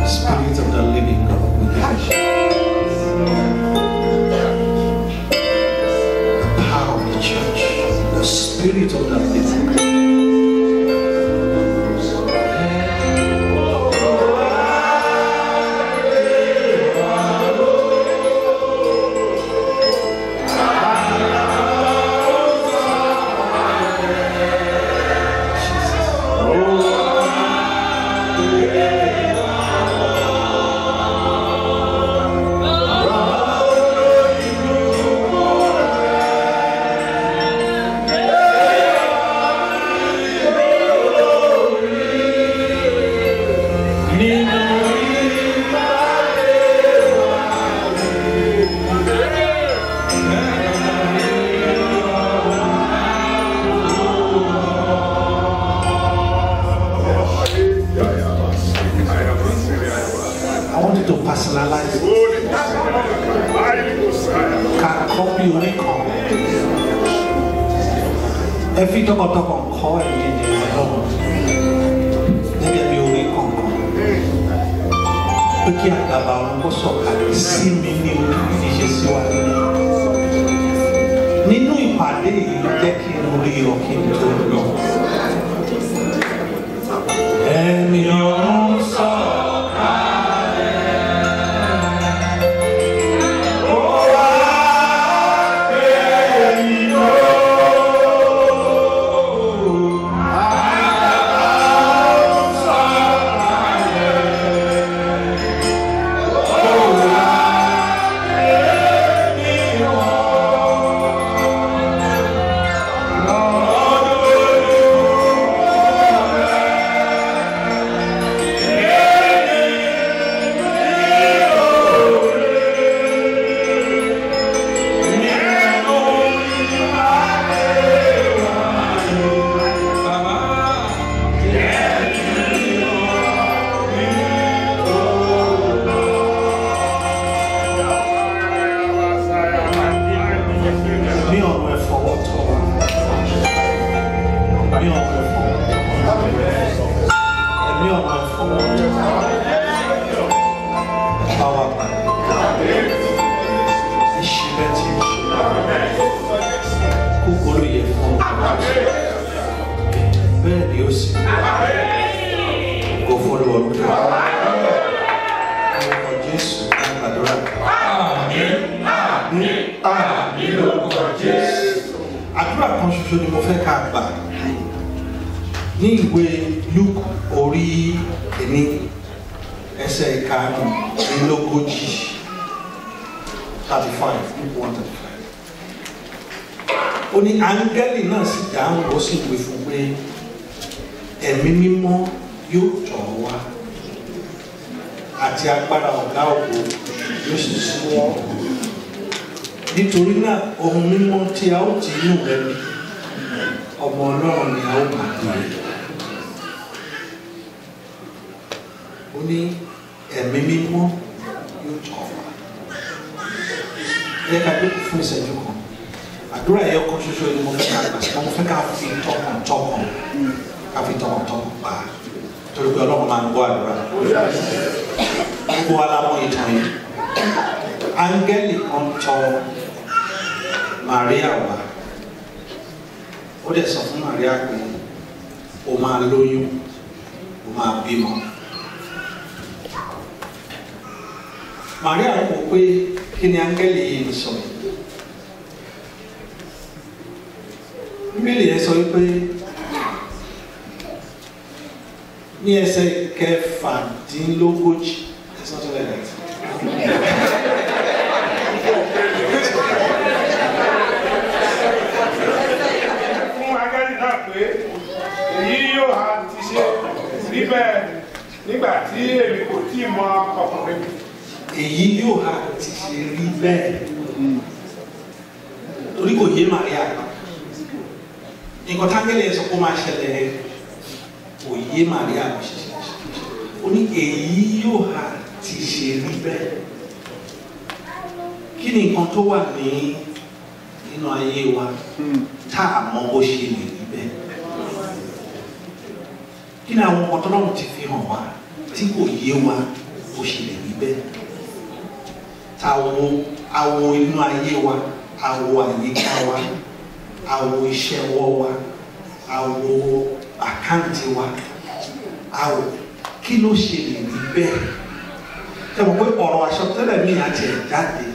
Spirit of the living God, we give you the power of the church, the spirit of the living God. I want you to personalize it. Ká kọ́pì orí kan. Ẹ fi tọkàntọkàn kọ́ ẹ̀mí ènìyàn lọ́wọ́. Gẹ́gẹ́ bí orí kọ̀ọ̀kan. Pé kí àdàbà ọ̀run kó sọ̀kalẹ̀ sí mi ní orí kì í ṣe sí wa nínú. Nínú ìpàdé yìí jẹ́ kí n rí ọ kí n tó lọ. Ẹ̀mí ọ̀run sọ̀kalẹ̀. Ó wá gbé mi ró. Àdàbà ọ̀run sọ̀kalẹ̀. Ó wá gbé mi wọ̀. Ní ọ̀rọ̀ ẹ fọwọ́ tọ́ wa. Ní ọ̀rọ̀ ẹ fọwọ́ tọ́ wa. Ẹ̀mí ọ̀rọ̀ ẹ fọwọ́ tọ́ wa. Ẹ bá wa pàdé. Ẹ ṣe bẹ́ẹ̀ tí ẹ ṣe. Kókó ló yẹ fún ọ. Bẹ́ẹ̀ ni ó sì. Kò fún olúwa lókè. Orúkọ Jésù á gbàdúrà. Àmín. Àmín lórúkọ Jésù. Àdúrà kan ṣoṣo ni mo fẹ́ ká gbà. Ní ìwé Luke orí kìíní ẹsẹ̀ ìkarùnlélógójì 35 Luke 1:35. Ó ní áńgẹ́lì náà sì dáhùn ó sì wí fún pé ẹ̀mí mímọ́ yóò tọ̀ ọ́ wá àti agbára ọ̀gá ògo yóò sì sún ọ́. Nítorí náà ohun mímọ́ tí a ó ti inú rẹ bí ọmọ Ọlọ́run ni a ó máa pè é. Ó ní ẹ̀mí mímọ́ yóò tọ̀ wá. Ẹ ká jókòó fún ìṣẹ́jú kan. Àdúrà ẹ̀yọ kan ṣoṣo ni mo fẹ́ ká gbà, ṣùgbọ́n mo fẹ́ ká fi tọkàntọkàn, ká fi tọkàntọkàn gbà á. Torí pé Ọlọ́run máa ń gbọ́ àdúrà. Gbogbo wa la mọ̀ ìtàn yìí. Áńgẹ́lì kan tọ̀ Màríà wá. Ó dẹ̀ sọ fún Màríà pé o máa lóyún, o máa bímọ. Màríà wò pé kí ni áńgẹ́lì yìí ń sọ yìí. Bíbélì yẹn sọ wípé ní ẹsẹ̀ 36, it's not like that. Fún áńgẹ́lì náà pé èyí yóò ha ti ṣe rí bẹ́ẹ̀ nígbà tí èmi kò tí ì mọ ọkùnrin. Èyí yóò ha ti ṣe rí bẹ́ẹ̀ torí kò yé Màríà. Nǹkan táńgẹ́lì yẹn sọ pé ó máa ṣẹlẹ̀ kò yé Màríà bó ṣe ṣe. Ó ní èyí yóò ha ti ṣe rí bẹ́ẹ̀. Kí ni nǹkan tó wà ní nínú ayé wa tá a mọ bó ṣe lè rí bẹ́ẹ̀? Kí ni àwọn nǹkan tọ́lọ́run ti fi hàn wá tí kò yé wa bó ṣe lè rí bẹ́ẹ̀? Tá a wo awo inú ayé wa, awo àyíká wa, awo iṣẹ́ ọwọ́ wa, awo àkáǹtì wa, awo kí ló ṣe lè rí bẹ́ẹ̀? Ẹ mọ̀ pé ọ̀rọ̀ àsọtẹ́lẹ̀ mi àti ẹ̀ jáde,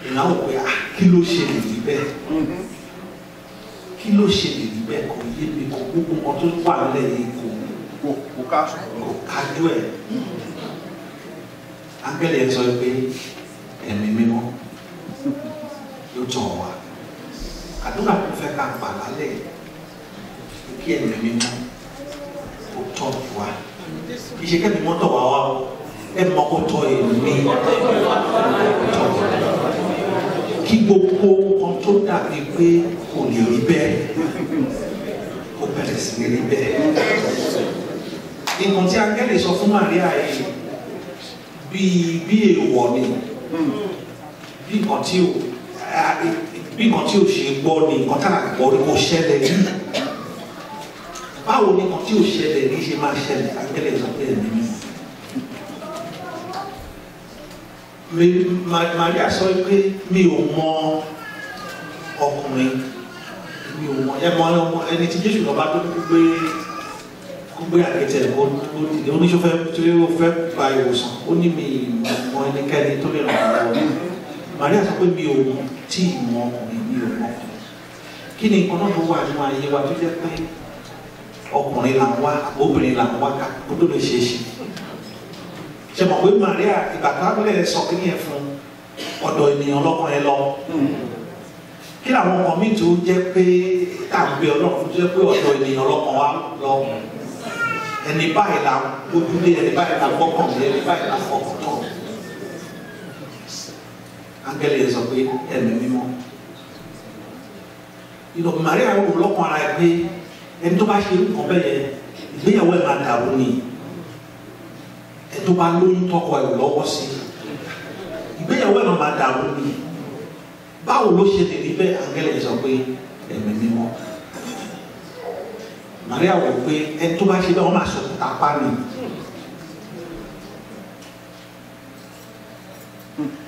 ìnáwó pé à kí ló ṣe lè rí bẹ́ẹ̀? Kí ló ṣe lè rí bẹ́ẹ̀? Kò yé mi, kò gbogbo nǹkan tó wà nílẹ̀ yìí kò kájú ẹ̀. Áńgẹ́lì yẹn sọ pé ẹ̀mí mímọ́ yóò tọ̀ wá. Àdúrà kò fẹ́ ká gbà lálẹ́ kí ẹ̀mí mímọ́ kó tọ̀ wá. Kì í ṣe kẹ́mi mọ́ tọ̀ wá wá o, ẹ̀mí mọ́ kó tọ̀ èmi tọ̀ wá. Kí gbogbo nǹkan tó dàbí pé kò lè rí bẹ́ẹ̀ kó bẹ̀rẹ̀ sí ní rí bẹ́ẹ̀. Nǹkan tí áńgẹ́lì sọ fún Màríà yìí bí èèwọ̀ ni, bí nǹkan tí ò ṣe gbọ́ ni, nǹkan tá a gbọ́ ni kò ṣẹlẹ̀ rí. Báwo ni nǹkan tí ò ṣẹlẹ̀ ní ṣe máa ṣẹlẹ̀? Áńgẹ́lì sọ pé ẹ̀mí mímọ́. Màríà sọ pé mi ò mọ ọkùnrin, mi ò mọ ẹmọ ẹni tí Jésù lọ́ba tó kó gbé àkẹ́tẹ̀ kó dìde, oníṣòfẹ́ tí ó fẹ́ gba ìwòsàn, ó ní mi mọ ẹnikẹ́ni tó lè ràn án lọ́wọ́. Màríà sọ pé mi ò tí ì mọ ọkùnrin, mi ò mọ ọkùnrin. Kí ni nǹkan náà tó wà nínú ayé wa tó jẹ́ pé ọkùnrin là ń wá, obìnrin là ń wá ká kó tó lè ṣe é ṣe? Ṣe mọ̀ pé Màríà ìgbà tó ágbélẹ̀ sọ kí ni ẹ̀ fún ọ̀dọ̀ ènìyàn lọ́kùnrin lọ. Kí làwọn ọkàn míì tó jẹ́ pé tá à ń gbé Ọlọ́run tó jẹ́ pé ọ̀dọ̀ ènìyàn lọ́kàn wa lọ? Ẹni báyìí la gbójúlé, ẹni báyìí la gbọ́kànlé, ẹni báyìí la fọkàn tán. Áńgẹ́lì yẹn sọ pé ẹ̀mí mímọ́. Ìlọ Màríà wò lọ́kàn ara ẹ̀ pé ẹni tó bá ṣe nǹkan bẹ́ẹ̀ yẹn ìgbéyàwó ẹ̀ máa dàrú ni. Ẹni tó bá lóyún tọkọ ẹ̀ lọ́wọ́ sí ìgbéyàwó ẹ̀ máa dàrú ni. Báwo ló ṣe lè rí bẹ́ẹ̀? Áńgẹ́lì yẹn sọ pé ẹ̀mí mímọ́. Màríà wò pé ẹni tó bá ṣe bẹ́ẹ̀ wọ́n máa sọ̀kúta pa ni.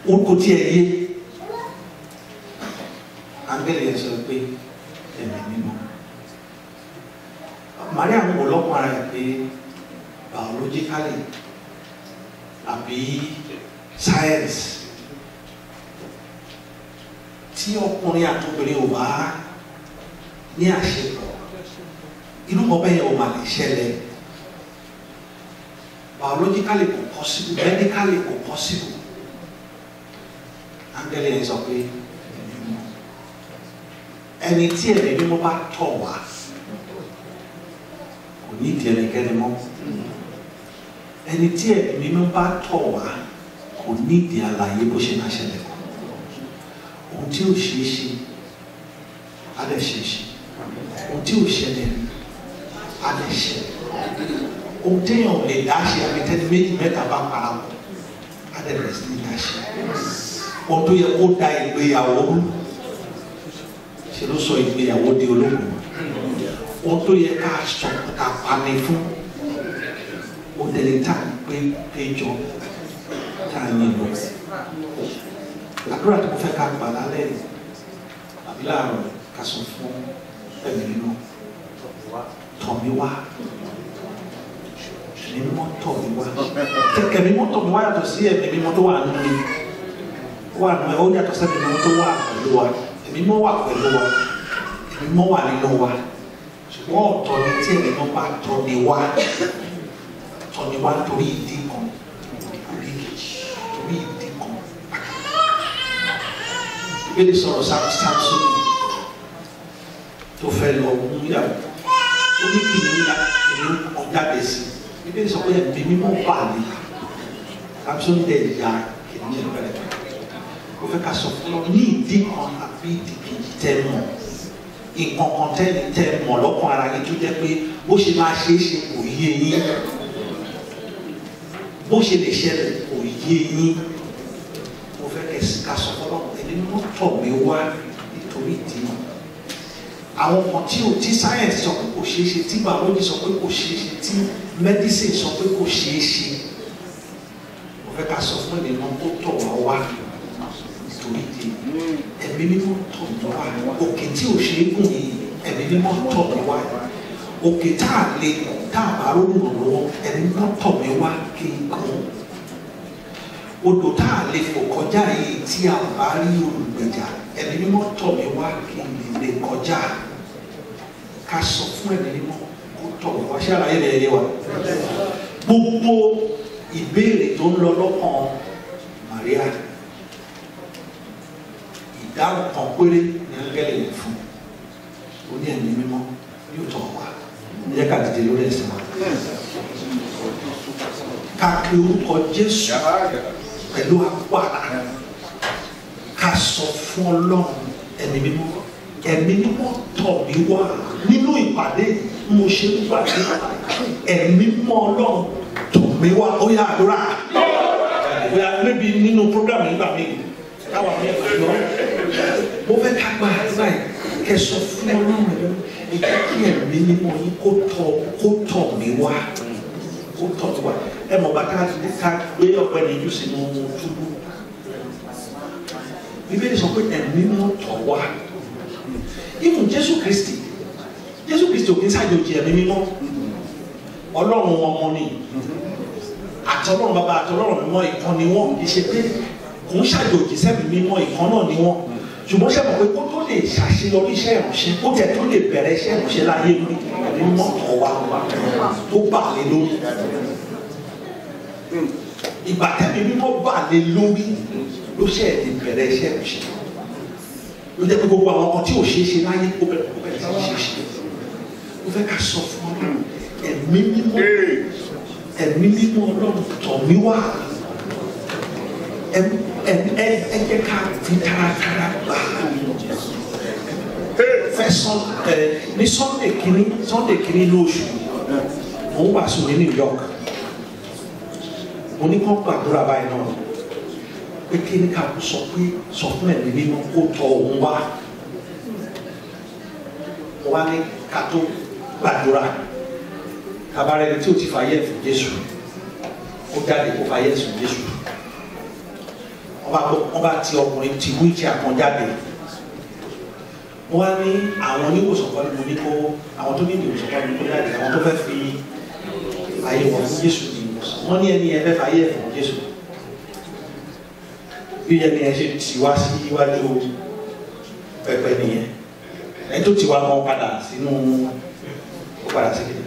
O kò tiẹ̀ yé. Áńgẹ́lì yẹn sọ pé ẹ̀mí mímọ́. Màríà ń wò lọ́kàn ara ẹ̀ pé biologically àbí science tí ọkùnrin àtobìnrin ò bá ní àṣepọ̀, inú kan bẹ́ẹ̀ yẹn ò mà lè ṣẹlẹ̀. Biologically kò possible, medically kò possible. Áńgẹ́lì yẹn sọ pé ẹ̀mí mímọ́. Ẹni tí ẹ̀mí mímọ́ bá tọ̀ wá kò ní ìdí ẹnikẹ́ni mọ́. Ẹni tí ẹ̀mí mímọ́ bá tọ̀ wá kò ní ìdí àlàyé bó ṣe máa ṣẹlẹ̀ kọ́. Ohun tí ò ṣeé ṣe á dẹ̀ ṣeé ṣe. Ohun tí ò ṣẹlẹ̀ á dẹ̀ ṣẹlẹ̀. Ohun téèyàn ò lè dá ṣe àbí tẹ́ni méjì mẹ́ta bá parapọ̀ á dẹ̀ bẹ̀rẹ̀ sí ní dá ṣe. Ohun tó yẹ kó da ìgbéyàwó rú, ṣe ló sọ ìgbéyàwó di ológun. Ohun tó yẹ ká sọ ká pani fún, ó dẹ̀lé tá à ń pé péjọ tá à ń yìnbọn. Àdúrà tí mo fẹ́ ká gbà lálẹ́ àbí láàárọ̀ ká sọ fún ẹ̀mí mímọ́, tọ̀ mí wá. Ẹ̀mí mímọ́ tọ̀ mí wá. Ẹ̀mí mímọ́ tọ̀ mí wá yàtọ̀ sí ẹ̀mí mímọ́ tó wà nínú mi. Wà nínú ẹ̀, ó yàtọ̀ sí ẹ̀mí mímọ́ tó wà pẹ̀lú wa. Ẹ̀mí mímọ́ wà pẹ̀lú wa. Ẹ̀mí mímọ́ wà nínú wa. Ṣùgbọ́n ọ̀tọ̀ ni tí ẹ̀mí mímọ́ bá tọ̀ ni wá. Tọ̀ ni wá torí ìdí kan àbí kejì, torí ìdí kan. Bíbélì sọ̀rọ̀ Sámsónì tó fẹ́ lọ mú ìyàwó. Ó ní kìnìún kan jáde sí. Bíbélì sọ pé ẹ̀mí mímọ́ bà lé. Sámsónì dẹ̀ ya kìnìún yẹn pẹ̀lẹ́pẹ̀lẹ́. Ó fẹ́ ká sọ fún ọ ní ìdí kan àbí ìdí kejì tẹ́ mọ̀. Nǹkan kan tẹ́ mọ̀ lọ́kàn ara yín tó jẹ́ pé bó ṣe máa ṣe é ṣe kò yé yín. Bó ṣe lè ṣẹlẹ̀ kò yé yín. Mo fẹ́ ká sọ fún ọ ẹ̀mí mímọ́ tọ̀ mí wá nítorí ìdí náà. Àwọn kan tí ò tí sáyẹ̀nsì sọ pé kò ṣeé ṣe, tí biology sọ pé kò ṣeé ṣe, tí medicine sọ pé kò ṣeé ṣe. Mo fẹ́ ká sọ fún ẹ̀mí mímọ́ kó tọ̀ wá wá nítorí ìdí. Ẹ̀mí mímọ́ tọ̀ mí wá. Òkè tí ò ṣe é gùn yìí, ẹ̀mí mímọ́ tọ̀ mí wá. Òkè tá a lè tá a bá rónú lọ́wọ́, ẹ̀mí mímọ́ tọ̀ mí wá kí n gùn. Odò tá a lè fò kọjá yìí tí a bá rí olùgbèjà, ẹ̀mí mímọ́ tọ̀ mí wá kí n lè kọjá. Ká sọ fún ẹ̀mí mímọ́ kó tọ̀ wá wá. Ṣé àlàyé rẹ̀ yé wa? Gbogbo ìbéèrè tó ń lọ lọ́kàn Màríà, ìdáhùn kan péré ní áńgẹ́lì yẹn fún. Ó ní ẹ̀mí mímọ́ yóò tọ̀ wá. Ẹ jẹ́ ká dìde lórí ẹsẹ̀ wa. Ká pe orúkọ Jésù pẹ̀lú agbára. Ká sọ fún Ọlọ́run ẹ̀mí mímọ́. Ẹ̀mí mímọ́ tọ̀ mí wá. Nínú ìpàdé mo ṣe ń gbàdúrà. Ẹ̀mí mímọ́ Ọlọ́run tọ̀ mí wá. Ó yá àdúrà. Bóyá níbi nínú program nígbà míì káwa mi lọ. Mo fẹ́ ká gba àdúrà yìí. Kẹ́ sọ fún Ọlọ́run ẹ̀mí ẹ jẹ́ kí ẹ̀mí mímọ́ yín kó tọ̀ mí wá. Kó tọ̀ mí wá. Ẹ mọ̀ bá ká gbé ọ̀pẹ nìjú sínú túbú. Bíbélì sọ pé ẹ̀mí mímọ́ tọ̀ wá. Even Jésù Kristi, Jésù Kristi ò kí ń ṣàjòjì ẹ̀mí mímọ́. Ọlọ́run ọmọ ni. Àtọlọ́run bàbá àtọlọ́run mímọ́ ìkan ni wọ́n. Kì í ṣe pé kò ń ṣàjòjì sẹ́mi mímọ́ ìkan náà ni wọ́n. Ṣùgbọ́n ṣe mọ̀ pé kó tó lè ṣàṣeyọrí iṣẹ́ ìránṣẹ́, kó tẹ̀ tó lè bẹ̀rẹ̀ iṣẹ́ ìránṣẹ́ láyé lórí, ẹ̀mí mímọ́ tọ̀ wá tó bà lé lórí. Ìgbà tẹ́mi mímọ́ bà lé lórí ló ṣe lè bẹ̀rẹ̀ iṣẹ́ ìránṣẹ́. Ló jẹ́ pé gbogbo àwọn kan tí ò ṣeé ṣe láyé kó bẹ̀rẹ̀ sí ṣe ṣe. Mo fẹ́ ká sọ fún Ọlọ́run, ẹ̀mí mímọ́, ẹ̀mí mímọ́ Ọlọ́run tọ̀ mí wá. Ẹ jẹ́ ká fi taratara gbà. Fẹ́ ní Sunday kìíní lóṣù, mò ń wàásù ní New York. Mo ní kán gbàdúrà báyìí náà pé kí ní ká sọ pé sọ fún ẹ̀mí mímọ́ kó tọ̀ òun wá. Mo wá ní ká tó gbàdúrà. Tabarẹ́ni tí o ti fàyè fún Jésù, ó jáde kó fàyè fún Jésù. Wọ́n bá ti ọkùnrin ti wheelchair kan jáde. Wọ́n wá ní àwọn oníwòsàn kan ní mo ní kó àwọn tó ní ìwòsàn kan ní kó jáde, àwọn tó fẹ́ fi ayé wọn fún Jésù ní ìwòsàn. Wọ́n ní ẹni ẹ fẹ́ fàyè fún Jésù. Bí ẹni ẹ ṣe tì wá sí iwájú pẹpẹ nìyẹn. Ẹni tó tì wá mọ́ padà sínú ó padà sí kejì.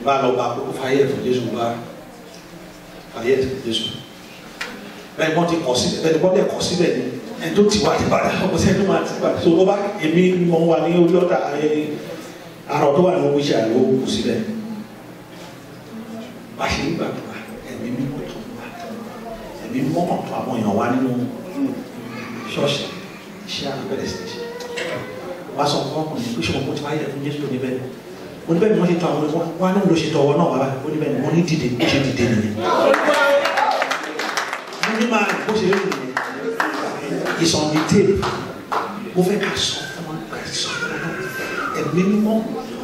Bá lọ bá kó fàyè fún Jésù bá fàyè fún Jésù. Bẹ́ẹ̀ni wọ́n ti kọ̀ síbẹ̀, bẹ́ẹ̀ni wọ́n dẹ̀ kọ̀ síbẹ̀ ni ẹni tó ti wá ti padà ọkọ̀ sí ẹni tó máa ti padà. So ó bá èmi mo wà ní orí ọ̀tà àrọ̀ tó wà ní owó iṣẹ́ àlọ́ kù síbẹ̀. Bá ṣe ń gbàdúrà, ẹ̀mí mímọ́ tó wà, ẹ̀mí mímọ́ kàn tó àwọn èèyàn wá nínú ṣọ́ọ̀ṣì iṣẹ́ àbẹ̀rẹ̀ sí ṣe. Wọ́n á sọ fún ọkùnrin pé ṣùgbọ́n mo ti wáyé fún Jésù níbẹ̀. Mo ní bẹ́ẹ̀ ni wọ́n ṣe tọ àwọn wọn náà ló ṣe tọ ọwọ́ náà wá báyìí. Ó ní bẹ́ẹ̀ ni mo ní dìde bó ṣe dìde nìyẹn. Mo ní máa bó ṣe rí nìyẹn. It's on the tape. Mo fẹ́ ká sọ fún wọn, ká sọ fún wọn. Ẹ̀mí mímọ́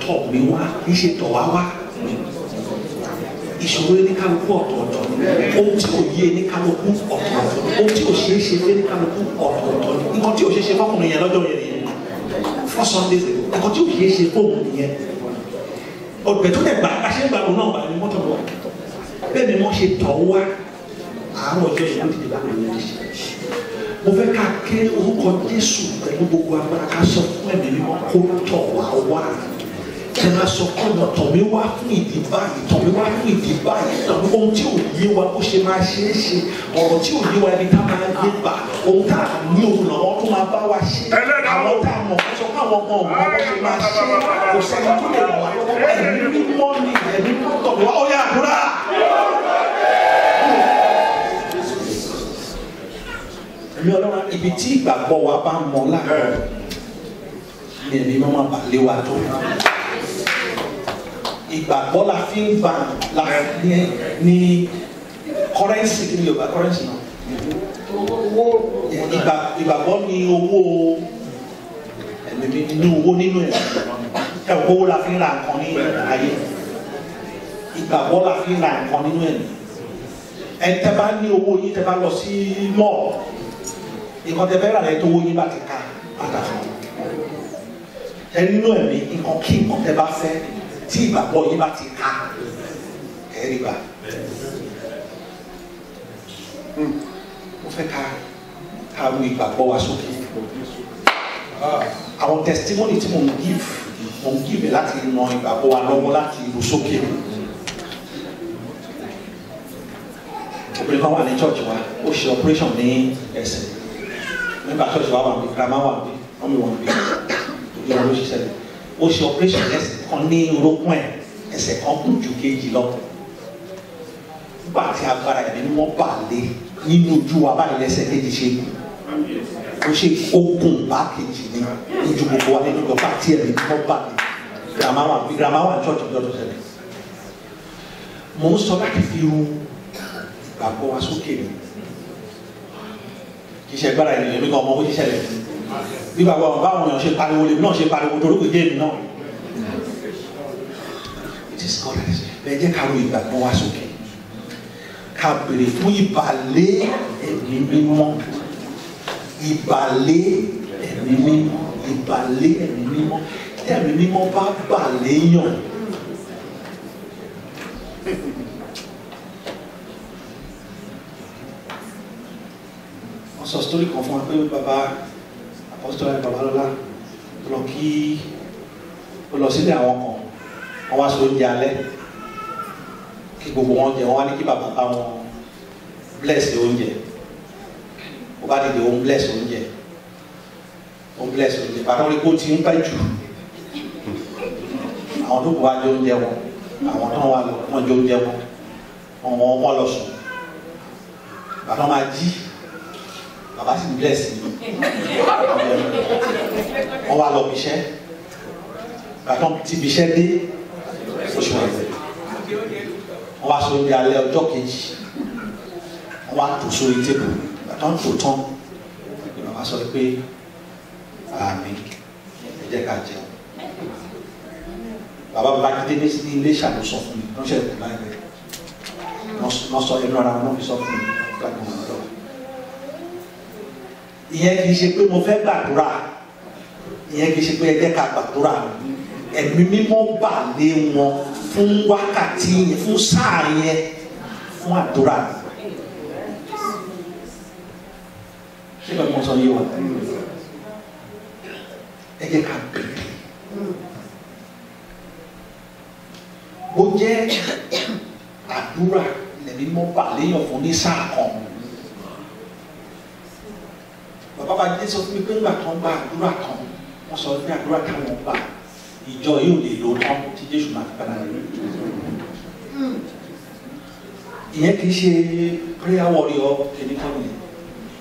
tọ̀ mí wá, kì í ṣe tọ̀ wá wá. Ìṣòro oníkálukú ọ̀tọ̀ọ̀tọ̀ ni. Ohun tí ò yé oníkálukú ọ̀tọ̀ọ̀tọ̀ ni. Ohun tí ò ṣeé ṣe fún oníkálukú ọ̀tọ̀ọ̀tọ̀ ni. Nǹkan tí ò ṣeé ṣe fọ́kùnrin yẹn lọ́jọ́ yẹn nìyẹn. 4 Sundays ago. Nǹkan tí ò ṣeé ṣe fóun nìyẹn. Ọ̀gbẹ̀ tó dẹ̀ gbà, aṣẹ́ gbà òun náà gbà ní mọ́tò wọ̀. Bẹ́ẹ̀ ni wọ́n ṣe tọ̀ wá àárọ̀ ọjọ́ yẹn ló ti dìbò àwọn ènìyàn ṣe. Mo fẹ́ ká ké orúkọ Jésù pẹ̀lú gbogbo agbára ká sọ fún ẹ̀mí mímọ́ kó tọ̀ wá wá. Ẹ máa sọ ọ̀nà tọ̀ mí wá fún ìdí báyìí, tọ̀ mí wá fún ìdí báyìí, tọ̀ mí ohun tí ò yé wa bó ṣe máa ṣe é ṣe, ọ̀rọ̀ tí ò yé wa ibi tá a máa gbé gbà, ohun tá a ní olùrànwọ́ tó máa bá wa ṣe, àwọn tá a mọ̀ wọ́n sọ fún àwọn ọmọ ọ̀gbọ́n bó ṣe máa ṣe, kò sẹ́ni tó lè ràn wá lọ́wọ́, ẹ̀mí mímọ́ ni ẹ̀mí mímọ́ tọ̀ mí wá, ó yá àdúrà. Ẹ̀mí Ọlọ́run, ibi tí ìgbàgbọ́ wa bá mọ láàárọ̀ ni ẹ̀mí mímọ́ máa bà lé wa tó. Ìgbàgbọ́ la fi ń gbà la ní kọ́rẹ́nsì, kí ni Yorùbá kọ́rẹ́nsì náà? Ìgbàgbọ́ ni owó ẹ̀mí nínú owó nínú ẹ̀. Ẹ̀ owó la fi ń ra nǹkan ní ayé. Ìgbàgbọ́ la fi ń ra nǹkan nínú ẹ̀mí. Ẹ tẹ́ bá ní owó yín, tẹ́ bá lọ sí mọ́ọ̀, nǹkan tẹ́ fẹ́ rà lẹ́yìn tó owó yín bá ti ka pàtàkì. Ẹ nínú ẹ̀mí, nǹkan kí nǹkan tẹ́ bá fẹ́ tí ìgbàgbọ́ yín bá ti ka ẹ̀rí gbà. Mo fẹ́ ká ru ìgbàgbọ́ wa sókè. Àwọn testimony tí mo ń give láti ran ìgbàgbọ́ wa lọ́wọ́ láti ru sókè. Obìnrin kan wà ní church wa, ó ṣe operation ní ẹsẹ̀. Nígbà church wa wà bí, grandma wà bí, mọ́mí wà bí, òbí wọn ló ṣiṣẹ́ lẹ̀. Ó ṣe operation lẹ́sẹ̀ kan ní orókún ẹ̀, ẹsẹ̀ kan kún ju kejì lọ. Nígbà tí agbára ẹ̀mí mímọ́ bà lé nínú ojú wa báyìí lẹ́sẹ̀ kejì ṣe kú. Ó ṣe okùn bá kejì ní ojú gbogbo wa nínú ìjọba tí ẹ̀mí mímọ́ bà lé. Grandma wà bí, grandma wà ní church ọjọ́ tó ṣẹlẹ̀. Mò ń sọ láti fi ru ìgbàgbọ́ wa sókè ni. Kì í ṣe agbára ènìyàn mi kan ọmọ bó ṣe ṣẹlẹ̀. Bí bàbá wọn báwọn èèyàn ṣe pariwo lèmi náà ṣe pariwo torí kò jẹ́ èmi náà. It is God that is. Bẹ́ẹ̀ jẹ́ ká ro ìgbàgbọ́ wa sókè. Ká béèrè fún ìbàlẹ̀ ẹ̀mí mímọ́. Ìbàlẹ̀ ẹ̀mí mímọ́. Ìbàlẹ̀ ẹ̀mí mímọ́. Tí ẹ̀mí mímọ́ bá bàlẹ̀ yàn. Wọ́n sọ sítórí kan fún wa pé bàbá Apostole Babalọ́lá lọ kí ó lọ sílé àwọn kan, wọ́n wá so oúnjẹ alẹ́ kí gbogbo wọn jẹ, wọ́n wá ní kí bàbá bá wọn bless oúnjẹ. Ó bá dìde, ó ń bless oúnjẹ, ó ń bless oúnjẹ. Bàtà wọn kó ti ń pẹ́ jù, àwọn tó kù wá jẹ oúnjẹ wọn, àwọn tó wà lọ wọ́n jẹ oúnjẹ wọn, wọ́n lọ sùn. Bàtà wọn máa jí, bàbá sì ń bless mi. Wọ́n wá lọ bíṣẹ́, bàtà ti bíṣẹ́ dé oṣù ẹ̀fẹ̀, wọ́n wá sọ oúnjẹ alẹ́ ọjọ́ kejì, wọ́n wá tò sórí tébù. Bàtà ń tò tán ni bàbá sọ pé àmín, ẹ jẹ́ ká jẹun. Bàbá Babájídé ní ilé ìṣàkóso fún mi, wọ́n ṣẹlẹ̀ láìpẹ́, wọ́n sọ ẹnu ara wọn fi sọ fún mi láti wọn lọ́wọ́. Ìyẹn kì í ṣe pé mo fẹ́ gbàdúrà, ìyẹn kì í ṣe pé ẹ jẹ́ ká gbàdúrà. Ẹ̀mí mímọ́ bà lé wọn fún wákàtí yẹn, fún sáà yẹn, fún àdúrà. Ṣé bàbá mo sọ yé wa? Ẹ jẹ́ ká bèrè. Bó jẹ́ àdúrà lẹ̀mí mímọ́ bà léèyàn fún ní sáà kan. Bàbá Babájídé sọ fún mi pé nígbà kan gba àdúrà kan, wọ́n sọ pé àdúrà táwọn gbà ìjọ yóò lè lò tán tí Jésù máa fi padà dé. Ìyẹn kì í ṣe prayer warrior kìnnìkan yẹn.